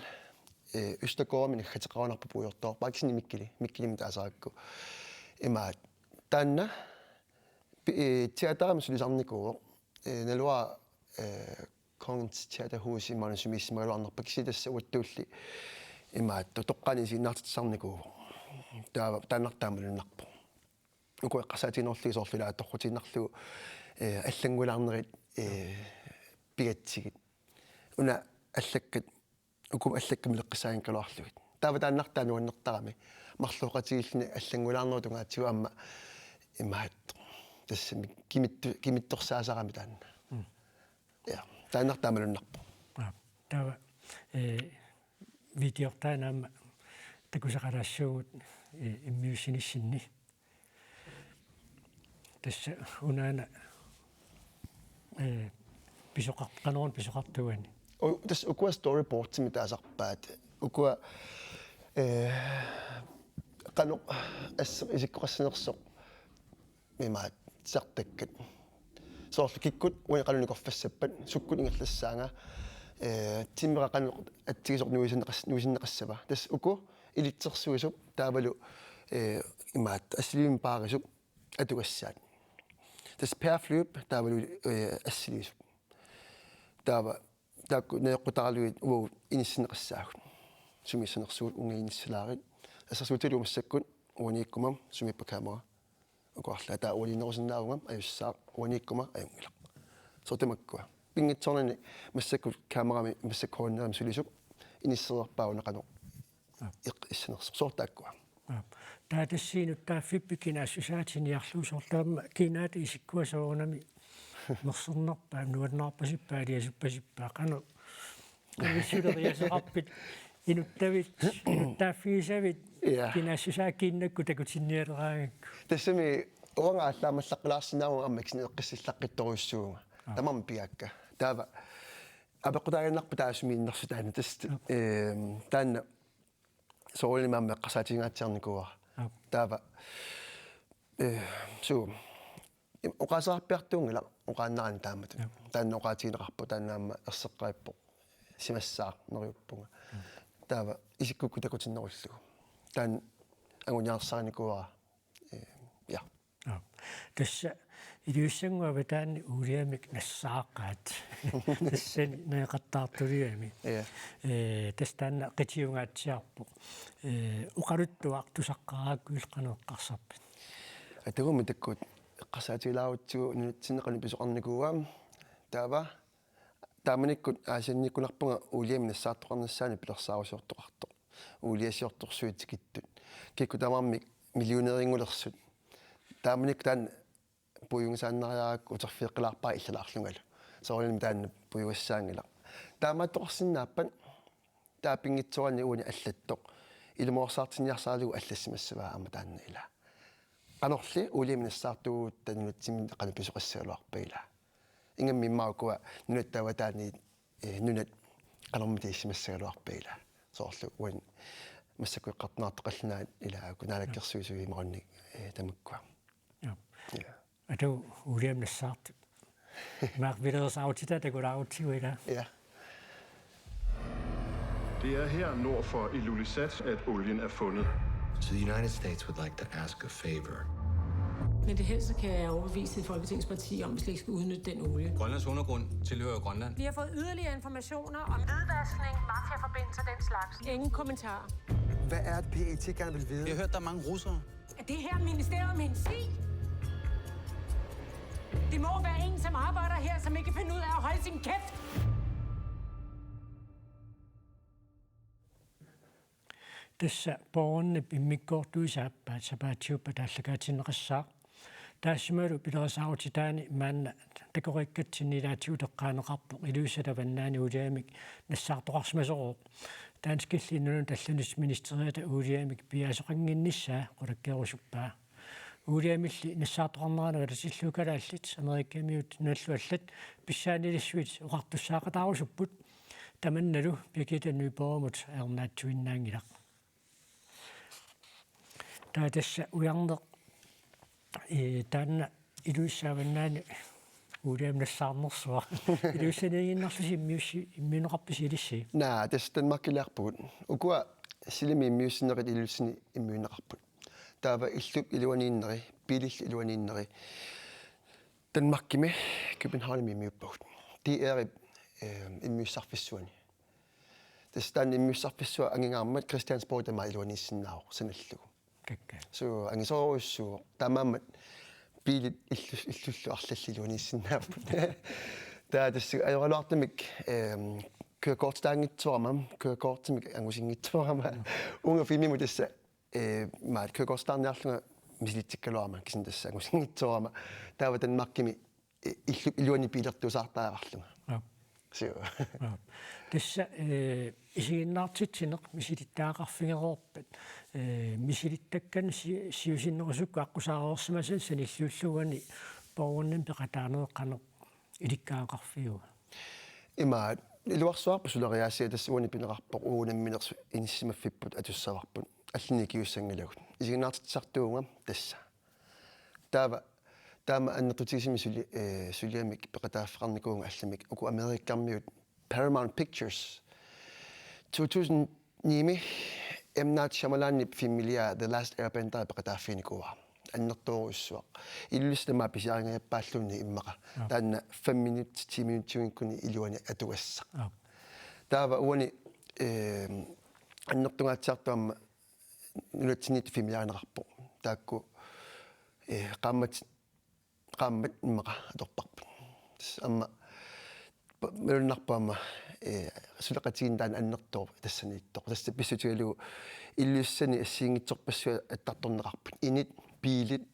eh, Østergaardimi naggateqarunarpoq puigortoorpaa kisianni Mikkeli, Mikkelimik taasarakku. Imaat, taanna, pi-, eh, teaterimi sulisarnikuuvoq. Eh, naluara, eh, Kongens Teaterhus imaluunniit sumiissimagaluarnerpa kisianni tassa uattulli imaattoq toqqaannaq isiginnaartitsisarnikuuvoq. Taava, taannartaa malunnarpoq. Uku eqqarsaatiginerullugit soorlu ilaa atorrutiinnarlugu, eh, allanngulaarnerit, eh, pigatsigit. Una allakkat, uku allakkat maleqqissaanngikkaluarlugit. Taava taannartaa nuannertarami. Marluk oqaatigiilluni allanngulaarnerup tungaatigut aamma imaattoq. Tassami kimittu-, kimittorsaasarami taanna. Mm. Ja, taannartaa malunnarpoq. Aap. Taava, eh, videortaa aamma takusaqalaassuugut, eh, immiussinissinni. Tassa unaana, eh, pisoqar-, qanoruna pisoqartuani. U-, tassa ukua storyboardimik taasarpaat. Ukua, eh, qanoq assut isikkoqassanersoq imaattoq titartakkat. Soorlu kikkut uani qanoq nikorfassappat, sukkut ingerlassaanga, eh, timera qanoq atsigisoq nuisinneqas-, nuisinneqassava. Tassa uku ilitsersuisup taavalu, eh, imaattoq assiliivimmi paarisup atugassaat. Tassa Per Flyup taavalu, eh, assiliisup. Taava taakku najoqqutaralugit uagut inissinneqassaagut. Sumiissanersugut uunga inissilaarit. Assersuutigalugu massakkut uaniikkuma sumiippa kamera. Uku arlaat taava uaniinnerusinnaavunga, ajussaaq, uaniikkuma ajunngilaq. Soorlu tamakkua. Pinngitsoornani massakkut kamerami, massakkut hornerimi sulisup inissereerpaa una qanoq. Aap. Iq-, issanersoq. Soorlu taakkua. Aap. Taava tassa inuttaaffippit kinaassusaat siniarlugu soorlu aamma kinaata isikkua soorunami mersornerpaat, nuannaarpasippaat, aliasuppasippaat, qanoq. Qanoq suleriaaseqarpit inuttavit, inuttaaffigisavit, ja, kinaassusaat kiinnakkut takutinnialeraangakku. Tassami uanga aallaammallaqqilaarsinnaavunga aamma kisianni eqqissillaqqittorujussuuvunga. Aap. Tamarmik pigaakka. Taava apeqqutaaginnarpoq taava sumiinnersut taanna tassa. Aap. Ehm, taanna soorunami aamma eqqarsaatigingaatsiarnikuuara. Aap. Taava, eh, suu. Im-, oqaaseqarpiartuunngilaq oqaannarani taamatut. Aap. Taanna oqaatigineqarpoq, taanna aamma erseqqarippoq. Simassaaq neriuppunga. Aap. Taava isikkukkut takutinnerullugu. Taanna anguniarsarinikuuara. Eh, ja. Aap. Tassa Ilulissannguaq avataani Uliamik nassaaqaat. Tassani najoqattaartuliami. Ja. Eh, tassa taanna qitiungaatsiarpoq. Eh, oqaluttuaq tusaqqaaraakku illit qanoq eqqarsarpit? Atagu taakku eqqarsaatigilaarutsigu nunatsinni qanoq pisoqarnikuua. Taava taamanikkut Aasianniikkunarpunga Uliamik nassaartoqarnissaanut pilersaarusiortoqartoq. Uliasiortorsuit tikittut. Kikkut tamarmik millionærinngulersut. Taamanikkut taanna puiunngisaannariarakku uterfigeqqilaarpara illalaarlungalu. Soorunami taanna puiugassaanngilaq. Taamaattoqarsinnaappat taava pinngitsoorani uani allattoq. Ilumoorsaartinniarsaralugu allassimassavaa aamma taanna ilaa. Qanorli Uliamik nassaartuugutta nunatsinni qanoq pisoqassagaluarpat ilaa. Ingammik immaqa ukua nunatta avataaniit, eh, nunat qanormita issimassagaluarpat ilaa. Soorlu uani massakkut eqqartornaartoq qallunaat ilaa uku naalakkersuisui imaluunniit, eh, tamakkua. Ja. Ja. Atagu Uliamik nassaartut. Maak pilersaarutit takulaarutsigu ilaa. Ja. Det er her nord for Ilulissat, at olien er fundet. So the United States would like to ask a favor. Men det helst kan jeg overbevise Folketingets partier om, at vi slet ikke skal udnytte den olie. Grønlands undergrund tilhører jo Grønland. Vi har fået yderligere informationer om hvidvaskning, mafiaforbindelser, den slags. Ingen kommentar. Hvad er det, P E T gerne vil vide? Vi har hørt, der er mange russere. Er det her ministerium en si? Det må være en, som arbejder her, som ikke finder ud af at holde sin kæft. Tassa Bornep immikkoortuisa aappaat sapaatiuppat aallakaatinneqassaaq. Taassumalu pilersaarutit taanna maanna takoriikkatsinni ilaatigut eqqaaneqarpoq Ilulissat Avannaani Uliamik nassaartoqarsimasorooq. Danskilli nunanut allanut ministeriata Uliamik piiaasoqannginnissaa qulakkeerusuppaa. Uliamilli nassaartoqarnerani nunatsillugu kalaallit Amerikamiut nunallu allat pissaanilissuit oqartussaaqataarusupput, tamannalu Birgitte Nyborgimut ajornaatsuinnaanngilaq. Taava tassa ujarneq, ee, taanna Ilulissat Avannaani Uliamip nassaarnersuaq. Ilulissaniiginnarlusi immiussi-, immiunneqarpisi ilissi? Naa, tassa Danmarkiliarpugut. Ukua Silimi immiussinerit Ilulissani immiunneqarput. Taava illup iluaniinneri, biilillu iluaniinneri Danmarkimi, Københavnimi immiuppagut. D R-ip, eh, immiussarfissuani. Tassa taanna immiussarfissuaq angingaarmat Christiansborg tamaat iluaniissinnaavoq sanallugu. Kakkaak. So, angisoorujussuuvoq. Taamaammat biilit illu-, illullu arlallit iluaniissinnaapput. Taava tassa ajoraluartumik, ehm, kørekortitaanngitsoorama, kørekortimik angusinngitsoorama. Mm. Uunga filmimut tassa, eh, maat kørekortitaarniarlunga misilitsikkaluarama, kisianni tassa angusinngitsoorama. Taava Danmarkimi i-, illup iluani biilertuusaartariaqarlunga. Aap. Suu. Aap. Tassa, eh, isiginnaartitsineq misilittagaqarfigereerpat, eh, misilittakkanik si-, siusinnerusukkut aqqusaareersimasatit sanilliullugu uani Borgernimi peqataaneq qanoq ilikkagaqarfigiva? Ima, iluarsuarput suleriaasia, tassa uani pineqarpoq, uagut nammineq su-, inissisimaffipput atussavarput, allanik ikiussanngilagut. Isiginnaartitsisartuuvunga tassa. Taava, taama annertutigisumik suli-, eh, suliamik peqataaffeqarnikuuvunga allamik, uku Amerikamiut Paramount Pictures. To tusind ni-mi M. Night Shyamalanip filmiliaa The Last Airbender peqataaffiginikuuara. Annertoorujussuaq. Ilulissat tamaat pisiaringajappaalluunniit immaqa. Aap. Taanna fem minut, ti minuttinngikkuni iluani atugassaq. Aap. Taava uani, eh, annertungaatsiartoq aamma nunatsinniittut filmiliarineqarpoq. Taakku, eh, qaammat, qaammat immaqa atorparput. Tassa aamma pa-, malunnarpoq aamma, eh, suleqatigiinneq taanna annertooq tassaniittoq. Tassa pissutigalugu Ilulissani assigiinngitsorpassuit attartorneqarput. Init, biilit,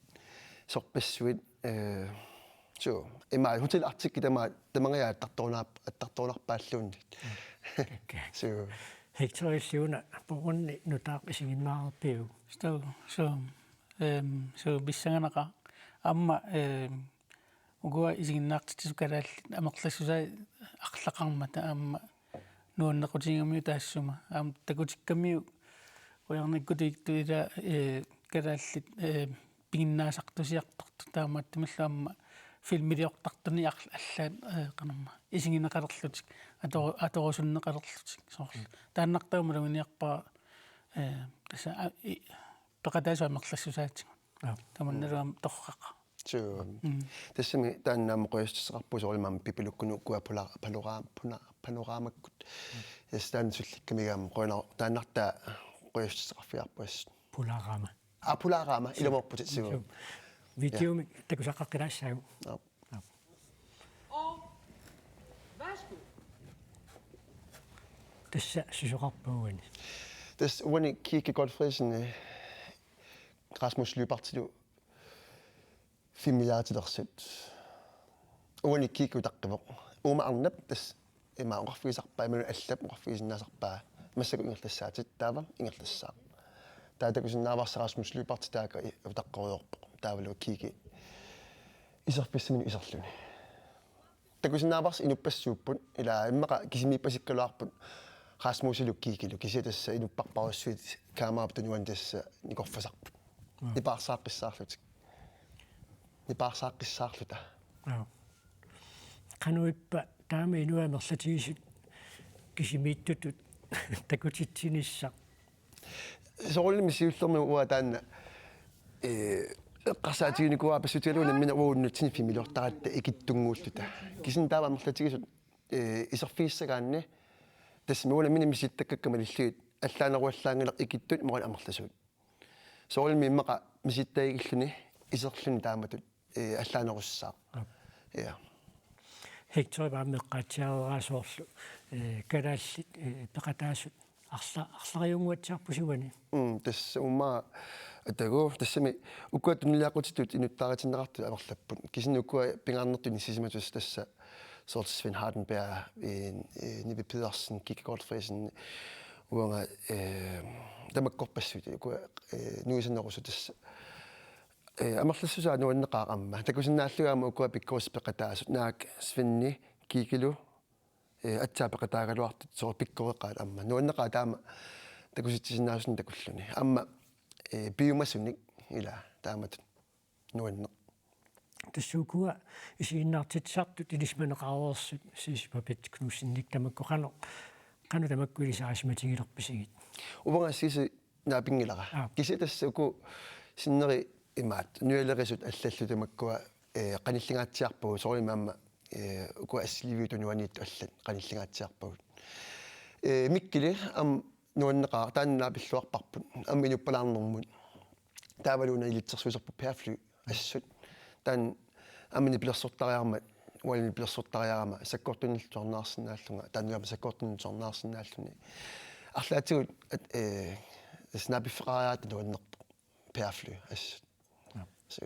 sorpassuit, eh, suu, ima Hotel Arctic tamaat, tamangajaat attartorunar-, attartorunarpaalluunniit. Mm. Okay. Suu. Hector, illit una Borgernimi nutaaq isiginnaareerpiuk? Suu, suu. Ehm, suu, pissanganaqaaq. Aamma, ehm, ukua isiginnaartitsisut kalaallit amerlassusaat arlaqarmata aamma nuannequtigigamiuk taassuma. Aamma takutikkamiuk qujanarnikuuittut ila, eh, kalaallit, eh, piginnaasartusiartortut, taamaattumillu aamma filmiliortartuni arl-, allaat, eh, qanormaa isigineqalerlutik, ato-, atorusunneqalerlutik soorlu. Mm. Taannartaa maluginiarpara, eh, tassa, a-, i-, peqataasut amerlassusaatigut. Aap. Tamannalu aamma torraqaaq. Suu. Mm. Tassami taanna aamma qujassutissaqarpugut soorlu aamma Pipilukkut ukua pula-, palora-, puna-, panoramakkut. Mm. Tassa taanna sullikkamiuk aamma qujanaq-, taannartaa qujassutissaqarfigaarput assut. Polarama. Aa, Polarama, suu, ilumoorputit, suu. Suu. Videomik takusaqqilaassaaq. Aap. Aap. Og værsgo. Tassa susoqarpa uani? Tassa uani Kikki Gottfriedsen, eh, Rasmus Lyberthilu filmiliaritilersut. Uani Kikki utaqqivoq. Uuma arnap tassa ima oqarfigisarpaa, imaluunniit allap oqarfigisinnaasarpaa: Massakkut ingerlassaatit. Taava ingerlassaaq. Taava takusinnaavarsi Rasmus Lyberth taakku i-, utaqqerujoorpoq. Taavalu Kikki iserfissaminut iserluni. Takusinnaavarsi inuppassuupput, ila immaqa kisimiippasikkaluarput Rasmusilu Kikkilu, kisianni tassa inupparparujussuit kamerap tunuani tassa nikorfasarput. Aa. Nipaarsaaqqissaarlutik. Nipaarsaaqqissaarluta. Aa. Qanoq ippa taama inuit amerlatigisut kisimiittutut takutitsinissaq? Soorunami siullermik uanga taanna, eh, eqqarsaatiginikuuara pissutigalugu nammineq uagut nunatsinni filmiliortaratta ikittunnguulluta. Kisianni taava amerlatigisut, eh, iserfigissagaanni, tassami uanga nammineq misilittakkakka malillugit allaaneruallaanngilaq ikittut imaluunniit amerlasuut. Soorunami immaqa misilittagigilluni iserluni taamatut, eh, allaanerussaaq. Aap. Ja. Hector, aamma eqqaatsiareeraa soorlu, eh, kalaallit, eh, peqataasut arla-, arlariunnguatsiarpusi uani. Mm, tassa uuma atagu, tassami ukua tunuliaqutitut inuttaaritinneqartut amerlapput. Kisianni ukua pingaarnertut inissisimasut tassa soorlu Svend Hardenberg, eh, eh, Nivi Pedersen, Kikki Gottfriedsen, Uanga, eh, tamakkorpassuit, uku, eh, nuisanerusut tassa, eh, amerlassusaa nuanneqaaq aamma. Takusinnaallugit aamma ukua pikkorissut peqataasut, naak Svenni, Kikilu, eh, aatsaat peqataagaluartut soorlu pikkoreqaat aamma. Nuanneqaaq taama takusitsisinnaasunik takulluni. Aamma, eh, piumasunik ila taamatut nuanneq. Tassa ukua isiginnaartitsisartut ilisimaneqareersut Sissi Babett Knudsenik tamakku qanoq, qanoq tamakku ilisarisimatigilerpisigit? Uanga Sissi naapinngilaq. Aa. Kisianni tassa uku sinneri imaattoq nuialerisut allallu tamakkua, eh, qanillingaatsiarpagut soorunami aamma, eh, ukua assiliiviup tunuaniittut allat qanillingaatsiarpagut. Eh, Mikkeli aamma nuanneqaaq, taanna naapilluarparput aamma inuppalaarnermut. Taavalu una ilitsersuisorput Perfly assut. Taanna aamma nipilersortariarmat, uani nipilersortariarama sakkortunerlu tusarnaarsinnaallunga, taanna aamma sakkortunerlu tusarnaarsinnaalluni. Arlaatigut at, eh, tassa naapiffeqariaratta nuannerpoq Perfly assut. Joo. So.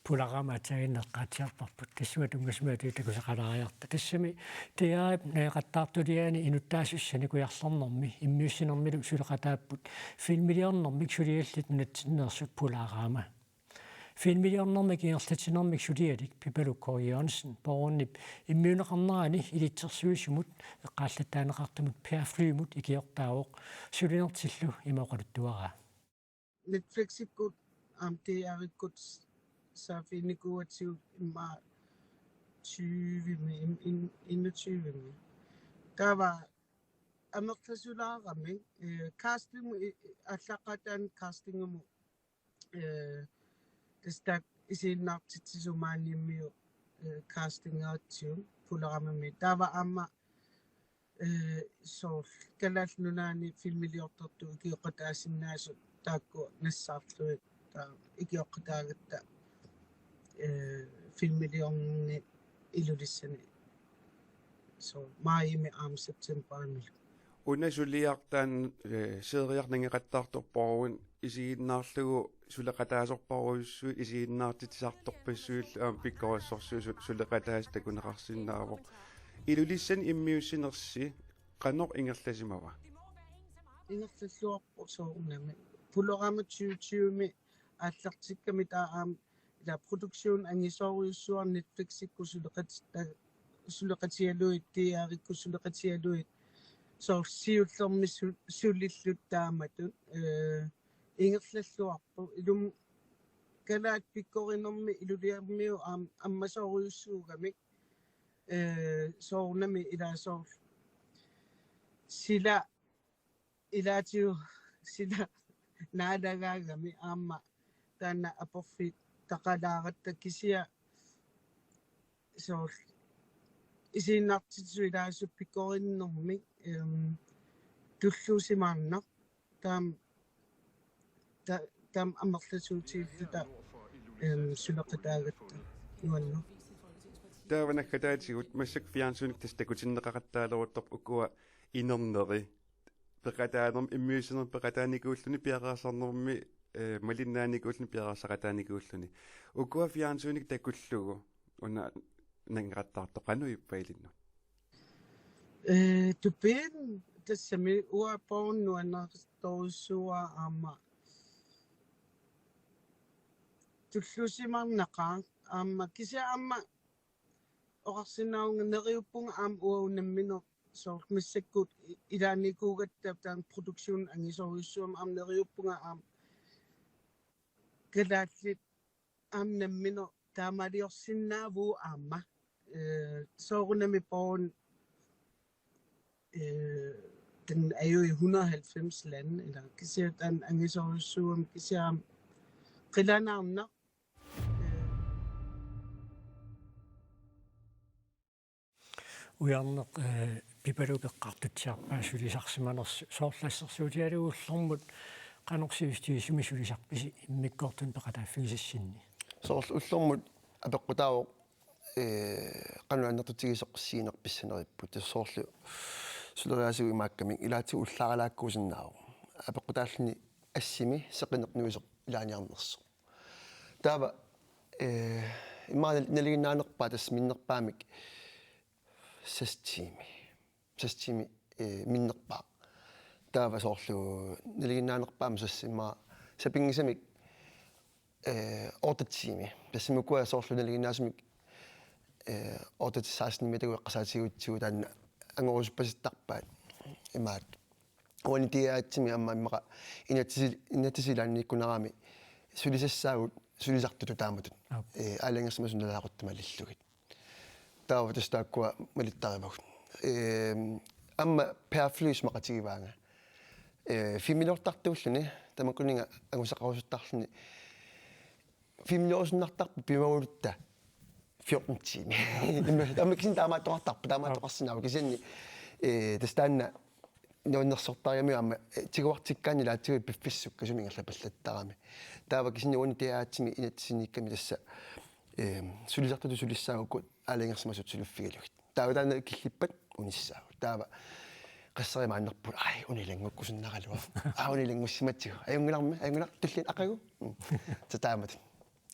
Pulaarama aatsaannguaq eqqaatsiarparput. Tassunga tunngasumik atuittut takuseqalaariarta. Tassami T R-ip najugaqattaartuliani inuttaasussat nikujarlernermi immiussinermilu suleqataapput filmiliornermik suliallit nunatsinneersut Pulaarama. Filmiliornermik ingerlatsinermik sulialik Pipaluk K. Jørgensen Borgenip immiunneqarnerani ilitsersuisumut eqqaallattaaneqartumut Perflymut ikiortaavoq, sulinertillu ima oqaluttuaraa. Netflixikkut aamma D R-ikkut saaffiginnikuugatsigu immaqa tyvemi, im-, im-, enogtyvemi. Taava amerlasulaaramik, eh, casting, i-, i-, aallaqqaataani castingimut, eh, tassa taakku isiginnaartitsisut maaniimmiut, eh, castingeratsigu Pulaaramami. Taava aamma eh, soorlu Kalaallit Nunaanni filmiliortartut ikioqataasinnaasut taakku nassaarlugit, taava ikioqataagatta, eh, filmiliorninni Ilulissani. So, maajimi aamma septembarimilu. Una suliaq taanna, eh, seriaq najugaqattaartoq Borgen isiginnaarlugu suleqataasorparujussuit isiginnaartitsisartorpassuillu aamma pikkorissorsuit su-, suleqataasut takuneqarsinnaavoq. Ilulissani immiussinersi qanoq ingerlasimava? Ingerlalluarpoq soorunami. Pulorama tyve tyvemi aallartikkami taava aamma ila produktion angisoorujussuaq Netflixikkut suleqatit-, suleqatigalugit, D R-ikkut suleqatigalugit, soorlu siullermik su-, sulillutik taamatut, eh, ingerlalluarpoq. Ilumut kalaallit pikkorinermi Ilulissarmiut aam-, ammasoorujussuugamik, eh, soorunami ilaa soorlu sila ilaatigut sila naalagaagami aamma taanna aporfittaqalaaratta kisianni soorlu isiginnaartitsisut ilaasut pikkorinnermik, ehm, tulluusimaarnaq taama ta-, taama amerlasuutigilluta, ehm, suleqataagatta nuanneq. Taava naggataatigut massakkut fjernsynikkut tassa takutinneqaqattaaleruttorput ukua inerneri. Peqataanermi, immiussinermi peqataanikuulluni piareersarnermi, eh, malinnaanikuulluni piareersaqataanikuulluni. Ukua fjernsynikkut takullugu una najugaqattaartoq qanoq ippa ilinnut? Eh, tupian tassami uanga Borgen nuannaartorujussuuara aamma tulluusimaarnaqaaq aamma kisianni aamma oqarsinnaavunga neriuppunga aamma uagut nammineq soorlu massakkut i-, ilaanikuugatta taanna produktion angisoorujussuugami aamma neriuppunga aamma kalaallit aamma nammineq taamaaliorsinnaavugut aamma. Eh, soorunami Borgen, eh, den er jo i hundrede og halvfems lande, eller kisianni taanna angisoorujussuugami kisianni aamma qilanaarnaq. Eh, Ujarneq, eh, Pipaluk eqqartutsiarpaa sulisarsimanersoq, soorlu assersuutigalugu ullormut qanoq sivisutigisumik sulisarpisi immikkoortuni peqataaffigisassinni? Soorlu ullormut apeqqutaavoq, eh, qanoq annertutigisoq sigineq pissaneripput. Tassa soorlu suleriaaseq imaakkamik ilaatigut ullaaralaakkuusinnaavoq. Apeqqutaalluni assimi seqineq nuisoq ilaaniarnersoq. Taava, eh, immaqa nal-, nalinginnaanerpaaq tassa minnerpaamik seks timer. Seks timer, eh, minnerpaaq. Taava soorlu nalinginnaanerpaamik sassimma sapinngisamik, eh, otte tiimi. Tassami ukua soorlu nalinginnaasumik, eh, otte til seksten meter eqqarsaatigigatsigu taanna angorusuppasittarpaat. Imaat. Uani D R X-imi aamma immaqa inatsisil-, inatsisilaanniikkunarami sulisassaagut sulisartutut taamatut. Aap. Eh, aalajangersimasut nalaaquttat malillugit. Taava tassa taakkua malittarivagut. Ehm, aamma Perflys maqatigivaanga. Eh, filmiliortartuulluni, tamakkuninnga angusaqarusuttarluni. Filmiliorsuinnartarput pimagulutta fjorten tiimi. Aamma kisianni taamaattoqartarpoq, taamaattoqarsinnaavoq kisianni, eh, tassa taanna nuannersortarigamigit aamma, eh, tiguartikkaanni ilaatigut piffissaq sukkasumik ingerlapallattarami. Taava kisianni uani D R X-imi inatsisiniikkami tassa, eh, sulisartutut sulissaagut aalajangersimasut suliffigalugit. Taava taanna killippat unissaagut. Taava qasserimaannerput, ai, una ilanngukkusunnaraluaq. Aa, una ilanngussimatsigu. Ajunngilarmi, ajunngilar tulliani aqagu. Mm. Tassa taamatut.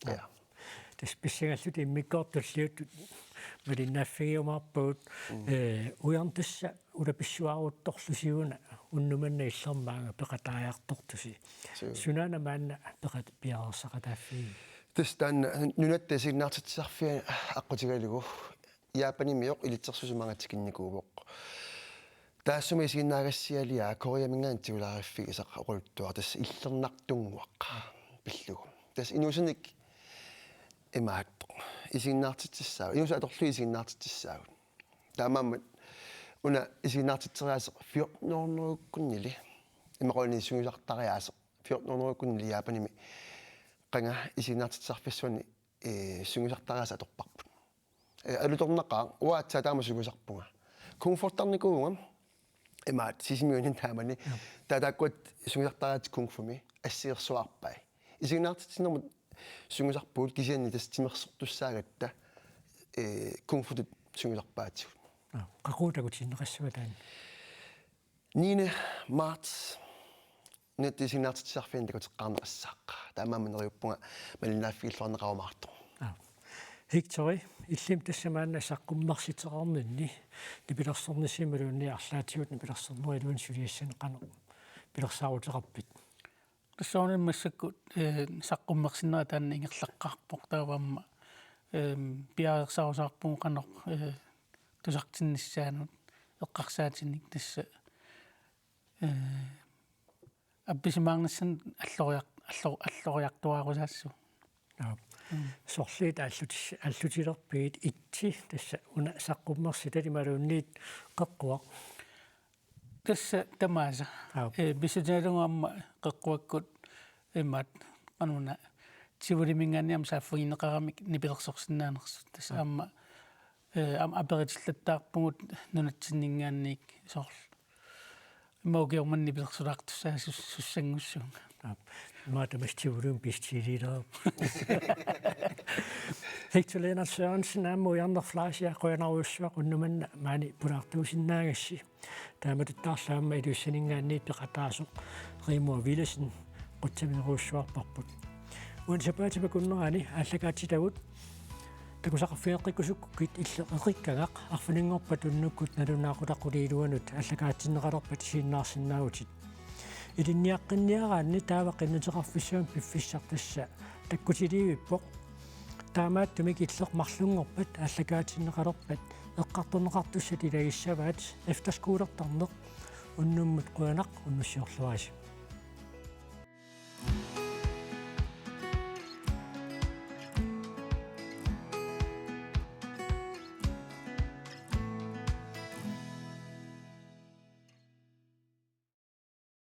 Ja. Tassa pissangallutit immikkoortut tulliuttut malinnaaffigiumaarpagut. Mm. Eh, ujarn tassa ulapissuaruttorlusi una unnuk manna illermaanga peqataajartortusi. Suu. Sunaana maanna peqat-, piareersaqataaffigiuk? Tassa taanna nunatta isiginnaartitsisarfia aqqutigalugu Japanimioq ilitsersuisumaanga tikinnikuuvoq. Taassuma isiginnaagassialiaa Koreaminngaanniit tigulaariffigisaq oqaluttuaq tassa illernartunnguaq pillugu. Tassa inuusunik imaattoq isiginnaartitsissaagut. Inuusut atorlugit isiginnaartitsissaagut. Taamaammat una isiginnaartitseriaaseq fjorten hundrede-kkunnili. Imaluunniit sungiusartariaaseq fjorten hundrede-kkunnili Japanimi qanga isiginnaartitsisarfissuanni, eh, sungiusartariaaseq atorparput. Eh, alutornaqaaq, uanga aatsaat taama sungiusarpunga. Kungfuttarnikuuvunga, imaat, Sisimiuni taamani. Ja. Taava taakkua sungiusartariaatsit kungfumi assigersuarpai. Isiginnaartitsinermut sungiusarpugut kisianni tassa timersortussaagatta, eh, kungfutut sungiusarpaatigut. Ja. Qaqugu takutiinneqassava taanna? Niende marts. Nunatta isiginnaartitsisarfiani takuteqqaarneqassaaq. Taamaammat neriuppunga malinnaaffigilluarneqarumaartoq. Aa. Hectori, illimmi tassa maanna saqqummersitseqarninni nipilersornissamiluunniit arlaatigut nipilersornerup iluani suliassani qanoq pilersaaruteqarpit? Tassa uani massakkut, eh, saqqummersinnera taanna ingerlaqqaarpoq taava aamma, ehm, piareersarusaarpugut qanoq, eh, tusartinnissaanut eqqarsaatinik tassa, eh, appisimaarnissamut alloriar-, allor-, alloriartuaarusaassooq. Aap. Mm. Sorliit aallutis-, aallutilerpigit itsi tassa una saqqummersitalimaluunniit qeqquaq? Tassa tamaasa. Aap. Eh, pissutigalugu aamma qeqquakkut imaat qanoq una Tivoliminngaanniit aamma saaffigineqaramik nipilersorsinnaanersut. Tassa Aap. aamma, eh, aamma aperitillattaarpugut nunatsinninngaanniit soorlu. Immaqa ukioq manna nipilersulaartussaasut sus-, sussangussuunga. Aap. Immaqa tamassi Tivolimi bestiiliilerpoq. Hector Lennert Sørensen aamma Ujarneq Fleischer, qujanarujussuaq unnuk manna maani pulaartuusinnaagassi. Taamatuttaarlu aamma Ilulissaninngaanniit peqataasoq Rigmor Villadsen qutsaminerujussuarparput. Uani sapaatip akunnerani aallakaatitagut takusaqarfigeqqikkusukkukkit Illeq Eqikkagaq arfininngorpat unnukkut nalunaaqutaq quliiluanut aallakaatinneqalerpat isiginnaarsinnaavutit. Ilinniaqqinniaraanni taava qinnuteqarfissuarmik piffissaq tassa takkutiliivippoq. Taamaattumik Illeq marlunngorpat aallakaatinneqalerpat eqqartorneqartussat ilagissavaat efterskolertarneq. Unnummut qujanaq, unnussiorluarisi.